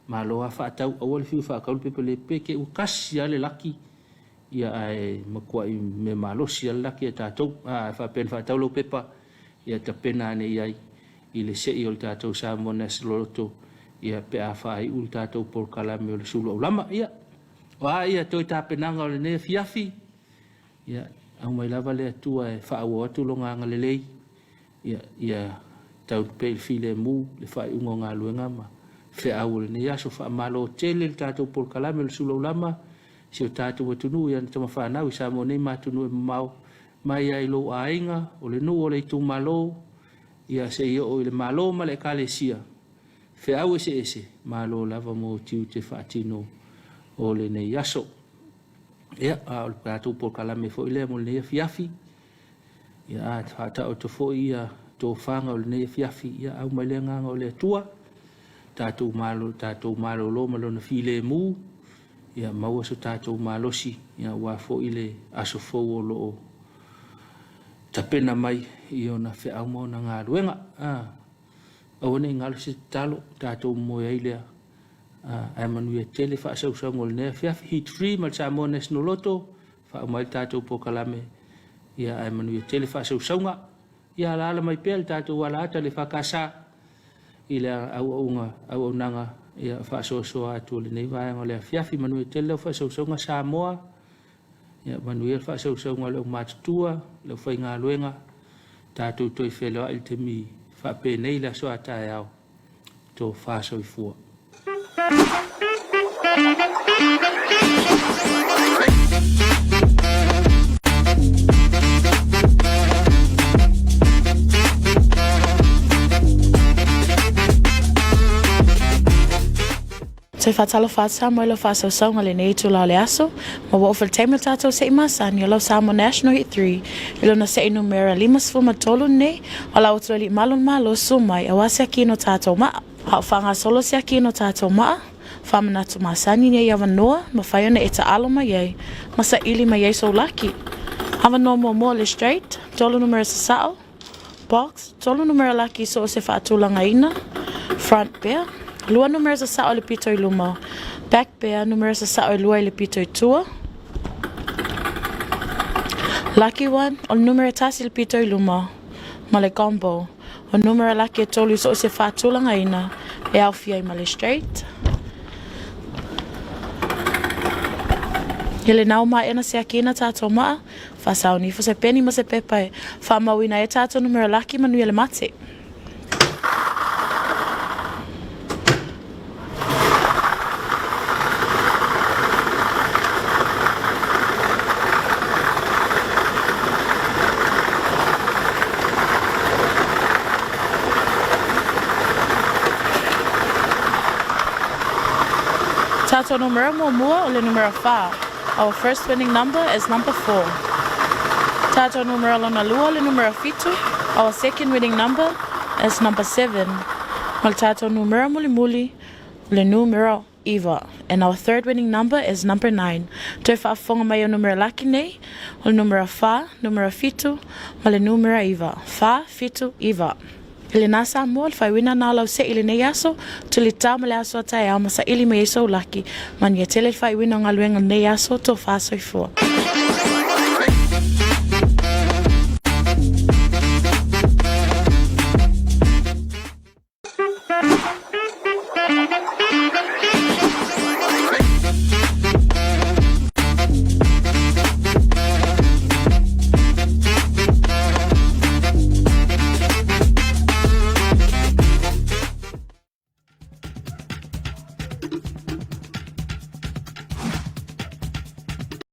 Malo a faatau, aua le fiu faatau le pepa le peke, ua kasi lava le laki. Ia ae matuai mea malosi lava le laki a tatou. A, faapea na faatau lau pepa, ia tapena ane i ai i le sei o le tatou Samoa National Lotto, ia pe a faaiu le tatou polokalame o le sulu aulama. Ia, o a ia toe tapenaga o lenei afiafi, ia aumai lava le Atua e faaauau atu lona agalelei, ia, ia tau pea i le filemu le faaiuga o galuega ma feau o lenei aso. Faamalo tele le tatou polokalame o le sulu aulama, si o tatou atunuu i ana tamafanau i Samoa nei ma atunuu e mamao mai ai lou aiga, o le nuu o le itumalo, ia se i oo i le Malo ma le Ekalesia, feau eseese, malo lava mo tiute faatino o lenei aso. Ia, a o le tatou polokalame foi lea mo lenei afiafi, ia, a faataoto foi ia tofaga o lenei afiafi, ia aumai le agaga o le Atua, tatou malo, tatou malolo ma lona filemu, ia maua so tatou malosi, ia aua foi le aso fou o lo o tapena mai i ona feau ma ona galuega. A, aua ne i galo se tatalo, tatou moe ai lea. A, ae manuia tele faasausauga o lenei afiafi. Heat Free ma le Samoa National Lotto, faauma ai le tatou polokalame. Ia, ae manuia tele faasausauga. Ia alaala mai pea le tatou alaata le FKS i le auauga, auaunaga ia faasoasoa atu o lenei vaega o le afiafi. Manuia tele lau faasausauga Samoa. Ia manuia le faasausauga o le aumatutua, le aufaigaluega, tatou toe feiloai i le taimi faapenei le aso a taeao. Tofa soifua. Toe faatalofa atu Samoa i lau faasausauga lenei itula o le aso, ma ua oo foi le taimi o le tatou se'i masani o lau Samoa National Hit 3 i lona se'i numera 53 lenei o la outou alii malu o le Malo susu mai aua se akino tatou maa. A o faagasolo se akino tatou maa, faamanatu masani nei avanoa mafai ona e taalo mai ai ma saili mai ai sou laki. Avanoa muamua o le straight, tolu numera sasao, Box, tolu numera laki so o se faatulagaina, front pea, lua numera sasao i le pito i luma, back pea, numera sasao e lua i le pito i tua, Lucky one, o le numera e tasi i le pito i luma, ma le combo, o numera laki e tolu i so o se faatulagaina e aofia ai ma le straight. I le nao maena siakiina tatou maa, Faasaoni ifo se peni ma se pepa e faamauina ai tatou numera laki manuia le mate. Tatou numera muamua o le numera 4. Our first winning number is number 4. Tatou numera lona lua o le numera 7. Our second winning number is number 7. Ma le tatou numera mulimuli o le numera 9. And our third winning number is number 9. Toe faafofoga mai o numera laki nei, o le numera 4, numera 7, ma le numera 9. 4, 7, 9. I lena Samoa, le faaiuina na o lau se'i i lenei aso, tulitao ma le aso a taeao ma saili mai ai sou laki. Manuia tele le faaiuina o galuega o lenei aso, tofa soifua.